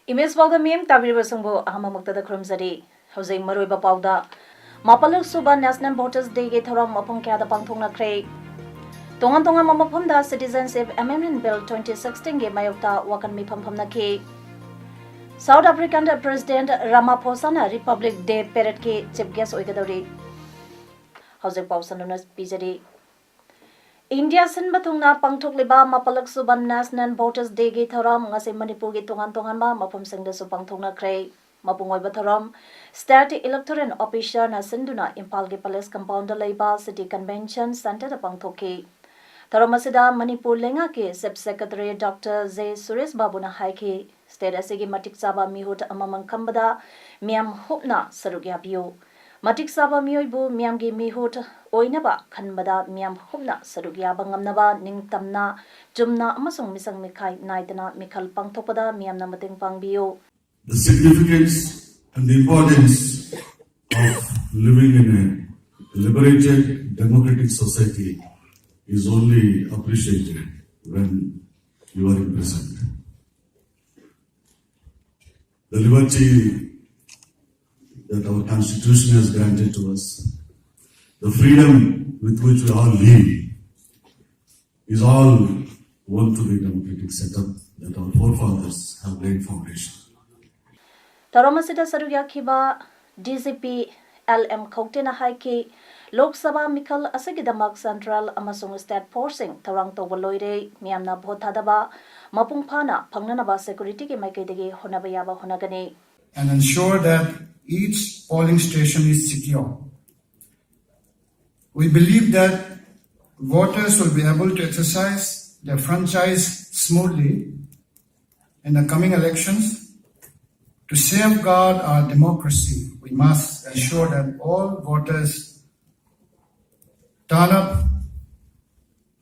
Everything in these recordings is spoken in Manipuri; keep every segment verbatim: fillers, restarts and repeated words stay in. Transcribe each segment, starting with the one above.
ꯏꯃꯦꯖ ꯄꯥꯎꯗꯝ ꯃꯤꯠꯌꯦꯡ ꯇꯥꯕꯤꯔꯤꯕꯁꯤꯡꯕꯨ ꯑꯍꯥꯟꯕꯃꯛꯇꯗ ꯈꯨꯔꯨꯝꯖꯔꯤ꯫ ꯍꯧꯖꯤꯛ ꯃꯔꯨꯑꯣꯏꯕ ꯄꯥꯎꯗ, ꯃꯥꯄꯜꯂꯛ ꯁꯨꯕ National Voters Day ꯒꯤ ꯊꯧꯔꯝ ꯃꯐꯝ ꯀꯌꯥꯗ ꯄꯥꯡꯊꯣꯛꯅꯈ꯭ꯔꯦ꯫ ꯇꯣꯉꯥꯟ ꯇꯣꯉꯥꯟꯕ ꯃꯐꯝꯗ Citizenship Amendment Bill twenty sixteen ꯒꯤ ꯃꯥꯌꯣꯛꯇ ꯋꯥꯀꯟ ꯃꯤꯐꯝ ꯐꯝꯅꯈꯤ꯫ South African President Ramaphosa ꯅ Republic Day Parade ꯀꯤ Chief Guest ꯑꯣꯏꯒꯗꯧꯔꯤ꯫ ꯍꯧꯖꯤꯛ ꯄꯥꯎ ꯁꯟꯗꯨꯅ ꯄꯤꯖꯔꯤ꯫ ꯏꯟꯗꯤꯌꯥ ꯁꯤꯟꯕ ꯊꯨꯡꯅ ꯄꯥꯡꯊꯣꯛꯂꯤꯕ ꯃꯥꯄꯜꯂꯛ ꯁꯨꯕ National Voters Day ꯒꯤ ꯊꯧꯔꯝ ꯉꯁꯤ ꯃꯅꯤꯄꯨꯔꯒꯤ ꯇꯣꯉꯥꯟ ꯇꯣꯉꯥꯟꯕ ꯃꯐꯝꯁꯤꯡꯗꯁꯨ ꯄꯥꯡꯊꯣꯛꯅꯈ꯭ꯔꯦ꯫ ꯃꯄꯨꯡ ꯑꯣꯏꯕ ꯊꯧꯔꯝ State Electoral Officer ꯅ ꯁꯤꯟꯗꯨꯅ ꯏꯝꯐꯥꯜꯒꯤ Palace Compound ꯗ ꯂꯩꯕ City Convention Centre ꯗ ꯄꯥꯡꯊꯣꯛꯈꯤ꯫ ꯊꯧꯔꯝ ꯑꯁꯤꯗ ꯃꯅꯤꯄꯨꯔ ꯂꯩꯉꯥꯛꯀꯤ Chief Secretary Doctor J Suresh ꯕꯥꯕꯨꯅ ꯍꯥꯏꯈꯤ, state ꯑꯁꯤꯒꯤ ꯃꯇꯤꯛ ꯆꯥꯕ ꯃꯤꯍꯨꯠ ꯑꯃꯃꯝ ꯈꯟꯕꯗ ꯃꯤꯌꯥꯝ ꯍꯨꯞꯅ ꯁꯔꯨꯛ ꯌꯥꯕꯤꯌꯨ꯫ ꯃꯇꯤꯛ ꯆꯥꯕ ꯃꯤꯑꯣꯏꯕꯨ ꯃꯤꯌꯥꯝꯒꯤ ꯃꯤꯍꯨꯠ ꯑꯣꯏꯅꯕ ꯈꯟꯕꯗ ꯃꯤꯌꯥꯝ ꯍꯨꯞꯅ ꯁꯔꯨꯛ ꯌꯥꯕ ꯉꯝꯅꯕ ꯅꯤꯡꯇꯝꯅ, ꯆꯨꯝꯅ ꯑꯃꯁꯨꯡ ꯃꯤꯆꯪ ꯃꯤꯈꯥꯏ ꯅꯥꯏꯗꯅ ꯃꯤꯈꯜ ꯄꯥꯡꯊꯣꯛꯄꯗ ꯃꯤꯌꯥꯝꯅ ꯃꯇꯦꯡ ꯄꯥꯡꯕꯤꯌꯨ꯫ The significance and the importance of living in a liberated democratic society is only appreciated when you are in present. The liberty that our Constitution has granted to us, the freedom with which we all live, is all owing to the democratic setup that our forefathers have laid foundation. ꯊꯧꯔꯝ ꯑꯁꯤꯗ ꯁꯔꯨꯛ ꯌꯥꯈꯤꯕ D G P L M ꯈꯧꯇꯦꯅ ꯍꯥꯏꯈꯤ, ꯂꯣꯛ ꯁꯚꯥ ꯃꯤꯈꯜ ꯑꯁꯤꯒꯤꯗꯃꯛ central ꯑꯃꯁꯨꯡ state force ꯁꯤꯡ ꯊꯧꯔꯥꯡ ꯇꯧꯕ ꯂꯣꯏꯔꯦ꯫ ꯃꯤꯌꯥꯝꯅ vote ꯊꯥꯗꯕ ꯃꯄꯨꯡ ꯐꯥꯅ ꯐꯪꯅꯅꯕ security ꯒꯤ ꯃꯥꯏꯀꯩꯗꯒꯤ ꯍꯣꯠꯅꯕ ꯌꯥꯕ ꯍꯣꯠꯅꯒꯅꯤ꯫ And ensure that each polling station is secure. We believe that voters will be able to exercise their franchise smoothly in the coming elections, To safeguard our democracy, we must ensure that all voters turn up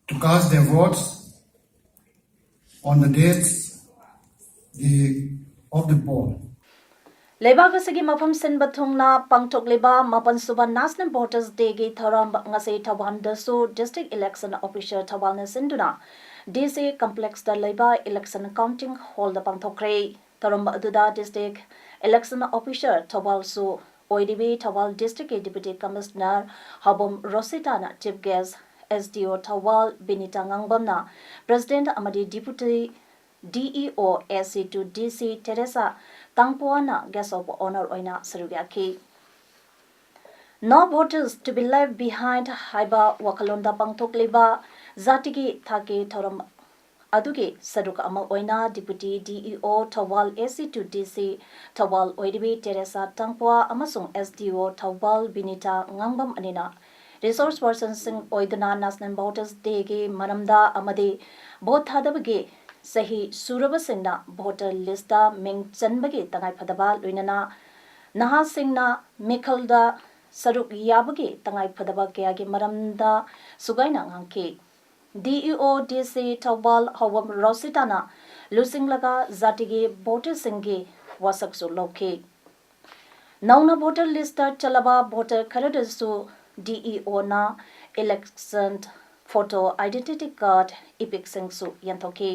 to cast their votes on the dates the, of the poll. ꯂꯩꯕꯥꯛ ꯑꯁꯤꯒꯤ ꯃꯐꯝ ꯁꯤꯟꯕ ꯊꯨꯡꯅ ꯄꯥꯡꯊꯣꯛꯂꯤꯕ ꯃꯥꯄꯟ ꯁꯨꯕ National Voters Day ꯒꯤ ꯊꯧꯔꯝ ꯉꯁꯤ ꯊꯧꯕꯥꯜꯗꯁꯨ District Election Officer ꯊꯧꯕꯥꯜꯅ ꯁꯤꯟꯗꯨꯅ D C Complex ꯇ ꯂꯩꯕ Election Counting Hall ꯗ ꯄꯥꯡꯊꯣꯛꯈ꯭ꯔꯦ꯫ ꯊꯧꯔꯝ ꯑꯗꯨꯗ District Election Officer ꯊꯧꯕꯥꯜꯁꯨ ꯑꯣꯏꯔꯤꯕꯤ ꯊꯧꯕꯥꯜ District ꯀꯤ Deputy Commissioner ꯍꯥꯎꯕꯝ ꯔꯣꯁꯤꯇꯥꯅ Chief Guest, S D O ꯊꯧꯕꯥꯜ ꯕꯤꯅꯤꯇꯥ ꯉꯥꯡꯕꯝꯅ President ꯑꯃꯗꯤ Deputy D E O A C two D C Teresa ꯇꯥꯡꯄꯣꯋꯥꯅ Guest of Honour ꯑꯣꯏꯅ ꯁꯔꯨꯛ ꯌꯥꯈꯤ꯫ No Voters to be Left Behind ꯍꯥꯏꯕ ꯋꯥꯈꯜꯂꯣꯟꯗ ꯄꯥꯡꯊꯣꯛꯂꯤꯕ ꯖꯥꯇꯤꯒꯤ ꯊꯥꯛꯀꯤ ꯊꯧꯔꯝ ꯑꯗꯨꯒꯤ ꯁꯔꯨꯛ ꯑꯃ ꯑꯣꯏꯅ Deputy D E O ꯊꯧꯕꯥꯜ, A C two D C ꯊꯧꯕꯥꯜ ꯑꯣꯏꯔꯤꯕꯤ ꯇꯦꯔꯦꯁꯥ ꯇꯥꯡꯄꯣꯋꯥ ꯑꯃꯁꯨꯡ S D O ꯊꯧꯕꯥꯜ ꯕꯤꯅꯤꯇꯥ ꯉꯥꯡꯕꯝ ꯑꯅꯤꯅ resource person ꯁꯤꯡ ꯑꯣꯏꯗꯨꯅ National Voters Day ꯒꯤ ꯃꯔꯝꯗ ꯑꯃꯗꯤ vote ꯊꯥꯗꯕꯒꯤ ꯆꯍꯤ ꯁꯨꯔꯕꯁꯤꯡꯅ voter list ꯇ ꯃꯤꯡ ꯆꯟꯕꯒꯤ ꯇꯉꯥꯏꯐꯗꯕ, ꯂꯣꯏꯅꯅ ꯅꯍꯥꯁꯤꯡꯅ ꯃꯤꯈꯜꯗ ꯁꯔꯨꯛ ꯌꯥꯕꯒꯤ ꯇꯉꯥꯏꯐꯗꯕ ꯀꯌꯥꯒꯤ ꯃꯔꯝꯗ ꯁꯨꯒꯥꯏꯅ ꯉꯥꯡꯈꯤ꯫ D E O D C Thoubal ꯍꯥꯎꯕꯝ ꯔꯣꯁꯤꯇꯥꯅ ꯂꯨꯆꯤꯡꯂꯒ ꯖꯥꯇꯤꯒꯤ voter ꯁꯤꯡꯒꯤ ꯋꯥꯁꯛꯁꯨ ꯂꯧꯈꯤ꯫ ꯅꯧꯅ voter list ꯇ ꯆꯜꯂꯕ voter ꯈꯔꯗꯁꯨ D E O ꯅ election photo, identity card, EPIC ꯁꯤꯡꯁꯨ ꯌꯦꯟꯊꯣꯛꯈꯤ꯫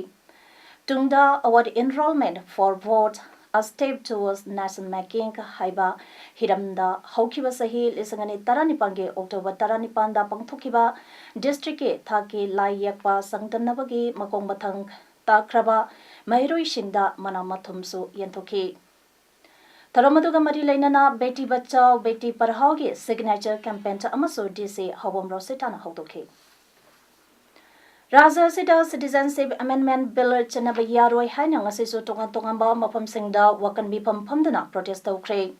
ꯇꯨꯡꯗ Our Enrollment for Vote, A Step Towards Nation Making ꯍꯥꯏꯕ ꯍꯤꯔꯝꯗ ꯍꯧꯈꯤꯕ ꯆꯍꯤ ꯂꯤꯁꯤꯡ ꯑꯅꯤ ꯇꯔꯥꯅꯤꯄꯥꯟꯒꯤ October ꯇꯔꯥꯅꯤꯄꯥꯟꯗ ꯄꯥꯡꯊꯣꯛꯈꯤꯕ district ꯀꯤ ꯊꯥꯛꯀꯤ ꯂꯥꯏ ꯌꯦꯛꯄ ꯆꯥꯡꯗꯝꯅꯕꯒꯤ ꯃꯈꯣꯡ ꯃꯊꯪ ꯇꯥꯈ꯭ꯔꯕ ꯃꯍꯩꯔꯣꯏꯁꯤꯡꯗ ꯃꯅꯥ ꯃꯊꯨꯝꯁꯨ ꯌꯦꯟꯊꯣꯛꯈꯤ꯫ ꯊꯧꯔꯝ ꯑꯗꯨꯒ ꯃꯔꯤ ꯂꯩꯅꯅ Beti Bachao Beti Padhao ꯒꯤ signature campaign ꯑꯃꯁꯨ D C ꯍꯥꯎꯕꯝ ꯔꯣꯁꯤꯇꯥꯅ ꯍꯧꯗꯣꯛꯈꯤ꯫ ꯔꯥꯖ꯭ꯌ ꯑꯁꯤꯗ Citizenship Amendment Bill ꯆꯠꯅꯕ ꯌꯥꯔꯣꯏ ꯍꯥꯏꯅ ꯉꯁꯤꯁꯨ ꯇꯣꯉꯥꯟ ꯇꯣꯉꯥꯟꯕ ꯃꯐꯝꯁꯤꯡꯗ ꯋꯥꯀꯟ ꯃꯤꯐꯝ ꯐꯝꯗꯨꯅ protest ꯇꯧꯈ꯭ꯔꯦ꯫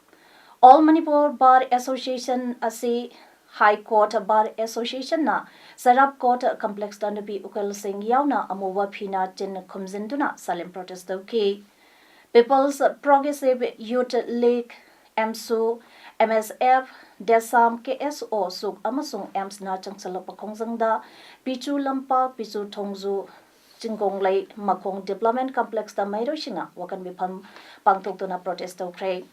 All Manipur Bar Association ꯑꯁꯤ High Court Bar Association ꯅ ꯁꯔꯥꯞ Court Complex ꯇ ꯅꯨꯄꯤ ꯎꯀꯤꯜꯁꯤꯡ ꯌꯥꯎꯅ ꯑꯃꯨꯕ ꯐꯤꯅ ꯆꯤꯟ ꯈꯨꯝꯖꯤꯟꯗꯨꯅ silent protest ꯇꯧꯈꯤ꯫ People's Progressive Youth League, ꯑꯦꯝꯁꯨ, M S F, Desam, K S O, ꯁꯨꯛ ꯑꯃꯁꯨꯡ ꯑꯦꯝꯁꯅ ꯆꯪꯁꯤꯜꯂꯛꯄ ꯈꯣꯡꯖꯪꯗ ꯄꯤꯆꯨ ꯂꯝꯄꯥꯛ, ꯄꯤꯆꯨ ꯊꯣꯡꯖꯨ, ꯆꯤꯡꯒꯣꯡꯂꯩ ꯃꯈꯣꯡ Development Complexꯇ ꯃꯍꯩꯔꯣꯏꯁꯤꯡꯅ ꯋꯥꯀꯟ ꯃꯤꯐꯝ ꯄꯥꯡꯊꯣꯛꯇꯨꯅ protest ꯇꯧꯈ꯭ꯔꯦ꯫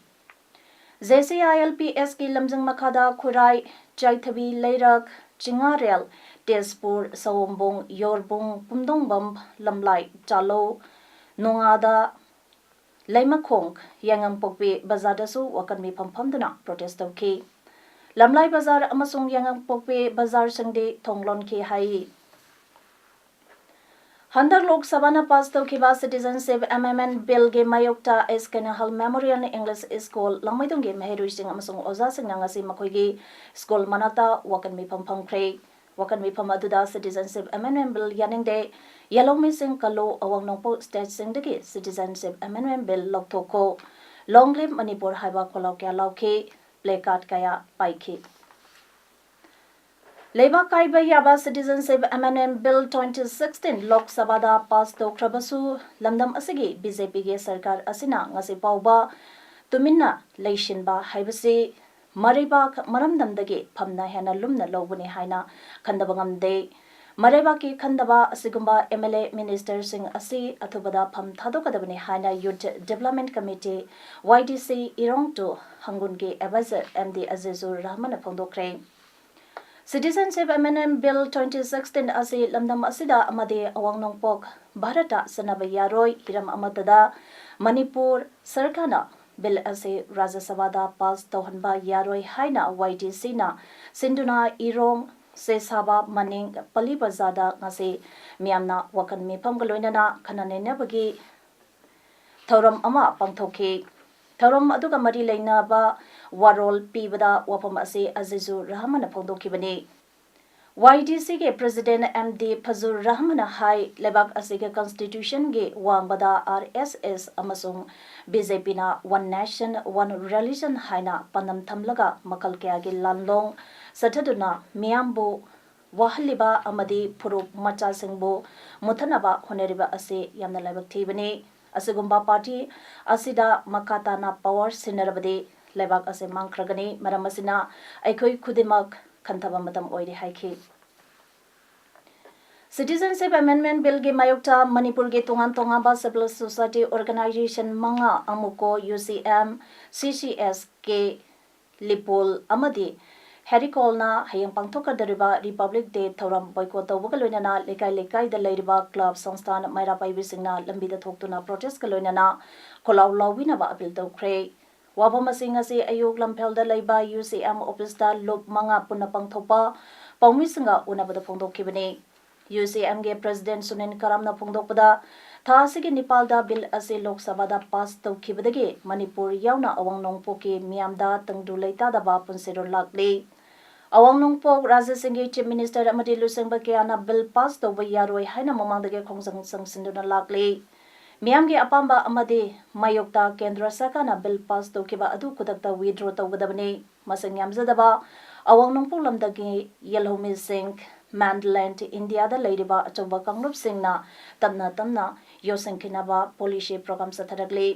J C I L P ꯑꯦꯁꯀꯤ ꯂꯝꯖꯤꯡ ꯃꯈꯥꯗ ꯈꯨꯔꯥꯏ, ꯆꯥꯏꯊꯕꯤ ꯂꯩꯔꯛ, ꯆꯤꯡꯉꯥꯔꯦꯜ, ꯇꯦꯖꯄꯨꯔ, ꯁꯑꯣꯝꯕꯨꯡ, ꯌꯣꯔꯕꯨꯡ, ꯄꯨꯝꯗꯣꯡꯕꯝ, ꯂꯝꯂꯥꯏ, ꯆꯥꯂꯧ, ꯅꯣꯉꯥꯗ, ꯂꯩꯃꯈꯣꯡ, ꯌꯥꯏꯉꯪꯄꯣꯛꯄꯤ ꯕꯖꯥꯔꯗꯁꯨ ꯋꯥꯀꯟ ꯃꯤꯐꯝ ꯐꯝꯗꯨꯅ protest ꯇꯧꯈꯤ꯫ ꯂꯝꯂꯥꯏ ꯕꯖꯥꯔ ꯑꯃꯁꯨꯡ ꯌꯥꯏꯉꯪꯄꯣꯛꯄꯤ ꯕꯖꯥꯔꯁꯤꯡꯗꯤ ꯊꯣꯡ ꯂꯣꯟꯈꯤ ꯍꯥꯏ꯫ ꯍꯟꯗꯛ ꯂꯣꯛ ꯁꯚꯥꯅ pass ꯇꯧꯈꯤꯕ Citizenship Amendment Billꯒꯤ ꯃꯥꯌꯣꯛꯇ ꯑꯦꯁ ꯀꯦ ꯅꯍꯜ Memorial English School ꯂꯥꯡꯃꯩꯗꯣꯡꯒꯤ ꯃꯍꯩꯔꯣꯏꯁꯤꯡ ꯑꯃꯁꯨꯡ ꯑꯣꯖꯥꯁꯤꯡꯅ ꯉꯁꯤ ꯃꯈꯣꯏꯒꯤ school ꯃꯅꯥꯛꯇ ꯋꯥꯀꯟ ꯃꯤꯐꯝ ꯐꯝꯈ꯭ꯔꯦ꯫ ꯋꯥꯀꯟ ꯃꯤꯐꯝ ꯑꯗꯨꯗ Citizenship Amendment Bill ꯌꯥꯅꯤꯡꯗꯦ, ꯌꯦꯜꯍꯧꯃꯤꯁꯤꯡ ꯀꯜꯂꯨ, ꯑꯋꯥꯡ ꯅꯣꯡꯄꯣꯛ stateꯁꯤꯡꯗꯒꯤ Citizenship Amendment Bill ꯂꯧꯊꯣꯛꯈꯣ, Long Live Manipur ꯍꯥꯏꯕ ꯈꯣꯜꯂꯥꯎ ꯀꯌꯥ ꯂꯥꯎꯈꯤ, placard ꯀꯌꯥ ꯄꯥꯏꯈꯤ꯫ ꯂꯩꯕꯥꯛ ꯀꯥꯏꯕ ꯌꯥꯕ Citizenship Amendment Bill twenty sixteen ꯂꯣꯛ ꯁꯚꯥꯗ pass ꯇꯧꯈ꯭ꯔꯕꯁꯨ, ꯂꯝꯗꯝ ꯑꯁꯤꯒꯤ ꯕꯤ ꯖꯦ ꯄꯤꯒꯤ ꯁꯔꯀꯥꯔ ꯑꯁꯤꯅ ꯉꯁꯤ ꯐꯥꯎꯕ ꯇꯨꯃꯤꯟꯅ ꯂꯩꯁꯤꯟꯕ ꯍꯥꯏꯕꯁꯤ ꯃꯔꯩꯕꯥꯛ ꯃꯔꯝꯗꯝꯗꯒꯤ ꯐꯝꯅ ꯍꯦꯟꯅ ꯂꯨꯝꯅ ꯂꯧꯕꯅꯤ ꯍꯥꯏꯅ ꯈꯟꯗꯕ ꯉꯝꯗꯦ꯫ ꯃꯔꯩꯕꯥꯛꯀꯤ ꯈꯟꯗꯕ ꯑꯁꯤꯒꯨꯝꯕ ꯑꯦꯝ ꯑꯦꯜ ꯑꯦ minister ꯁꯤꯡ ꯑꯁꯤ ꯑꯊꯨꯕꯗ ꯐꯝ ꯊꯥꯗꯣꯛꯀꯗꯕꯅꯤ ꯍꯥꯏꯅ Youth Development Committee, Y D C, Irong two ꯍꯪꯒꯨꯟꯒꯤ advisor ꯑꯦꯝ ꯗꯤ ꯑꯖꯤꯖꯨꯔ ꯔꯍꯃꯟꯅ ꯐꯣꯡꯗꯣꯛꯈ꯭ꯔꯦ꯫ Citizenship Amendment Bill twenty sixteen ꯑꯁꯤ ꯂꯝꯗꯝ ꯑꯁꯤꯗ ꯑꯃꯗꯤ ꯑꯋꯥꯡ ꯅꯣꯡꯄꯣꯛ ꯚꯥꯔꯠꯇ ꯆꯠꯅꯕ ꯌꯥꯔꯣꯏ꯫ ꯍꯤꯔꯝ ꯑꯃꯠꯇꯗ ꯃꯅꯤꯄꯨꯔ ꯁꯔꯀꯥꯔꯅ bill ꯑꯁꯤ ꯔꯥꯖ꯭ꯌ ꯁꯚꯥꯗ pass ꯇꯧꯍꯟꯕ ꯌꯥꯔꯣꯏ ꯍꯥꯏꯅ ꯋꯥꯏ ꯗꯤ ꯁꯤꯅ ꯁꯤꯟꯗꯨꯅ ꯏꯔꯣꯡ, ꯁꯦꯁꯥꯕ ꯃꯅꯤꯡ, ꯄꯂꯤ ꯕꯖꯥꯔꯗ ꯉꯁꯤ ꯃꯤꯌꯥꯝꯅ ꯋꯥꯀꯟ ꯃꯤꯐꯝꯒ ꯂꯣꯏꯅꯅ ꯈꯟꯅ ꯅꯩꯅꯕꯒꯤ ꯊꯧꯔꯝ ꯑꯃ ꯄꯥꯡꯊꯣꯛꯈꯤ꯫ ꯊꯧꯔꯝ ꯑꯗꯨꯒ ꯃꯔꯤ ꯂꯩꯅꯕ ꯋꯥꯔꯣꯜ ꯄꯤꯕꯗ ꯋꯥꯐꯝ ꯑꯁꯤ ꯑꯖꯤꯖꯨꯔ ꯔꯍꯃꯟꯅ ꯐꯣꯡꯗꯣꯛꯈꯤꯕꯅꯤ꯫ ꯋꯥꯏ ꯗꯤ ꯁꯤꯒꯤ president ꯑꯦꯝ ꯗꯤ ꯐꯖꯨꯔ ꯔꯍꯃꯟꯅ ꯍꯥꯏ, ꯂꯩꯕꯥꯛ ꯑꯁꯤꯒꯤ constitutionꯒꯤ ꯋꯥꯡꯃꯗ ꯑꯥꯔ ꯑꯦꯁ ꯑꯦꯁ ꯑꯃꯁꯨꯡ ꯕꯤ ꯖꯦ ꯄꯤꯅ One Nation, One Religion ꯍꯥꯏꯅ ꯄꯥꯟꯗꯝ ꯊꯝꯂꯒ ꯃꯈꯜ ꯀꯌꯥꯒꯤ ꯂꯥꯟꯂꯣꯡ ꯆꯠꯊꯗꯨꯅ ꯃꯤꯌꯥꯝꯕꯨ ꯋꯥꯍꯜꯂꯤꯕ ꯑꯃꯗꯤ ꯐꯨꯔꯨꯞ ꯃꯆꯥꯁꯤꯡꯕꯨ ꯃꯨꯠꯊꯠꯅꯕ ꯍꯣꯠꯅꯔꯤꯕ ꯑꯁꯤ ꯌꯥꯝꯅ ꯂꯥꯏꯕꯛ ꯊꯤꯕꯅꯤ꯫ ꯑꯁꯤꯒꯨꯝꯕ ꯄꯥꯔꯇꯤ ꯑꯁꯤꯗ ꯃꯈꯥ ꯇꯥꯅ ꯄꯋꯥꯔ ꯁꯤꯟꯅꯔꯕꯗꯤ ꯂꯩꯕꯥꯛ ꯑꯁꯤ ꯃꯥꯡꯈ꯭ꯔꯒꯅꯤ꯫ ꯃꯔꯝ ꯑꯁꯤꯅ ꯑꯩꯈꯣꯏ ꯈꯨꯗꯤꯡꯃꯛ ꯈꯟꯊꯕ ꯃꯇꯝ ꯑꯣꯏꯔꯦ ꯍꯥꯏꯈꯤ꯫ Citizenship Amendment Billꯒꯤ ꯃꯥꯌꯣꯛꯇ ꯃꯅꯤꯄꯨꯔꯒꯤ ꯇꯣꯉꯥꯟ ꯇꯣꯉꯥꯟꯕ civil society organization ꯃꯉꯥ, ꯑꯃꯨꯀꯣ, UCM, CCSK, ꯂꯤꯄꯣꯜ ꯑꯃꯗꯤ ꯍꯦꯔꯤꯀꯣꯜꯅ ꯍꯌꯦꯡ ꯄꯥꯡꯊꯣꯛꯀꯗꯧꯔꯤꯕ Republic Day ꯊꯧꯔꯝ boycott ꯇꯧꯕꯒ ꯂꯣꯏꯅꯅ ꯂꯩꯀꯥꯏ ꯂꯩꯀꯥꯏꯗ ꯂꯩꯔꯤꯕ club, ꯁꯪꯁꯊꯥꯟ, ꯃꯩꯔꯥ ꯄꯥꯏꯕꯤꯁꯤꯡꯅ ꯂꯝꯕꯤꯗ ꯊꯣꯛꯇꯨꯅ protestꯀ ꯂꯣꯏꯅꯅ ꯈꯣꯜꯂꯥꯎ ꯂꯥꯎꯕꯤꯅꯕ appeal ꯇꯧꯈ꯭ꯔꯦ꯫ ꯋꯥꯐꯝ ꯑꯁꯤ ꯉꯁꯤ ꯑꯌꯨꯛ ꯂꯝꯐꯦꯜꯗ ꯂꯩꯕ UCM officeꯇ ꯂꯨꯞ ꯃꯉꯥ ꯄꯨꯟꯅ ꯄꯥꯡꯊꯣꯛꯄ ꯄꯥꯎꯃꯤꯁꯤꯡꯒ ꯎꯅꯕꯗ ꯐꯣꯡꯗꯣꯛꯈꯤꯕꯅꯤ꯫ UCMꯒꯤ president ꯁꯨꯅꯤꯜ ꯀꯔꯥꯝꯅ ꯐꯣꯡꯗꯣꯛꯄꯗ, ꯊꯥ ꯑꯁꯤꯒꯤ ꯅꯤꯄꯥꯜꯗ bill ꯑꯁꯤ ꯂꯣꯛ ꯁꯚꯥꯗ pass ꯇꯧꯈꯤꯕꯗꯒꯤ ꯃꯅꯤꯄꯨꯔ ꯌꯥꯎꯅ ꯑꯋꯥꯡ ꯅꯣꯡꯄꯣꯛꯀꯤ ꯃꯤꯌꯥꯝꯗ ꯇꯪꯗꯨ ꯂꯩꯇꯥꯗꯕ ꯄꯨꯟꯁꯤꯔꯣꯜ ꯂꯥꯛꯂꯤ꯫ ꯑꯋꯥꯡ ꯅꯣꯡꯄꯣꯛ ꯔꯥꯖ꯭ꯌꯁꯤꯡꯒꯤ chief minister ꯑꯃꯗꯤ ꯂꯨꯆꯤꯡꯕ ꯀꯌꯥꯅ bill pass ꯇꯧꯕ ꯌꯥꯔꯣꯏ ꯍꯥꯏꯅ ꯃꯃꯥꯡꯗꯒꯤ ꯈꯣꯡꯖꯪ ꯆꯪꯁꯤꯟꯗꯨꯅ ꯂꯥꯛꯂꯤ꯫ ꯃꯤꯌꯥꯝꯒꯤ ꯑꯄꯥꯝꯕ ꯑꯃꯗꯤ ꯃꯥꯌꯣꯛꯇ ꯀꯦꯟꯗ꯭ꯔ ꯁꯔꯀꯥꯔꯅ bill pass ꯇꯧꯈꯤꯕ ꯑꯗꯨ ꯈꯨꯗꯛꯇ withdraw ꯇꯧꯒꯗꯕꯅꯤ꯫ ꯃꯁꯤꯡ ꯌꯥꯝꯖꯗꯕ ꯑꯋꯥꯡ ꯅꯣꯡꯄꯣꯛ ꯂꯝꯗꯝꯒꯤ ꯌꯦꯜꯍꯧꯃꯤꯁꯤꯡ, mainland Indiaꯗ ꯂꯩꯔꯤꯕ ꯑꯆꯧꯕ ꯀꯥꯡꯂꯨꯞꯁꯤꯡꯅ ꯇꯞꯅ ꯇꯞꯅ ꯌꯣꯠꯁꯤꯟꯈꯤꯅꯕ policy program ꯆꯠꯊꯔꯛꯂꯤ꯫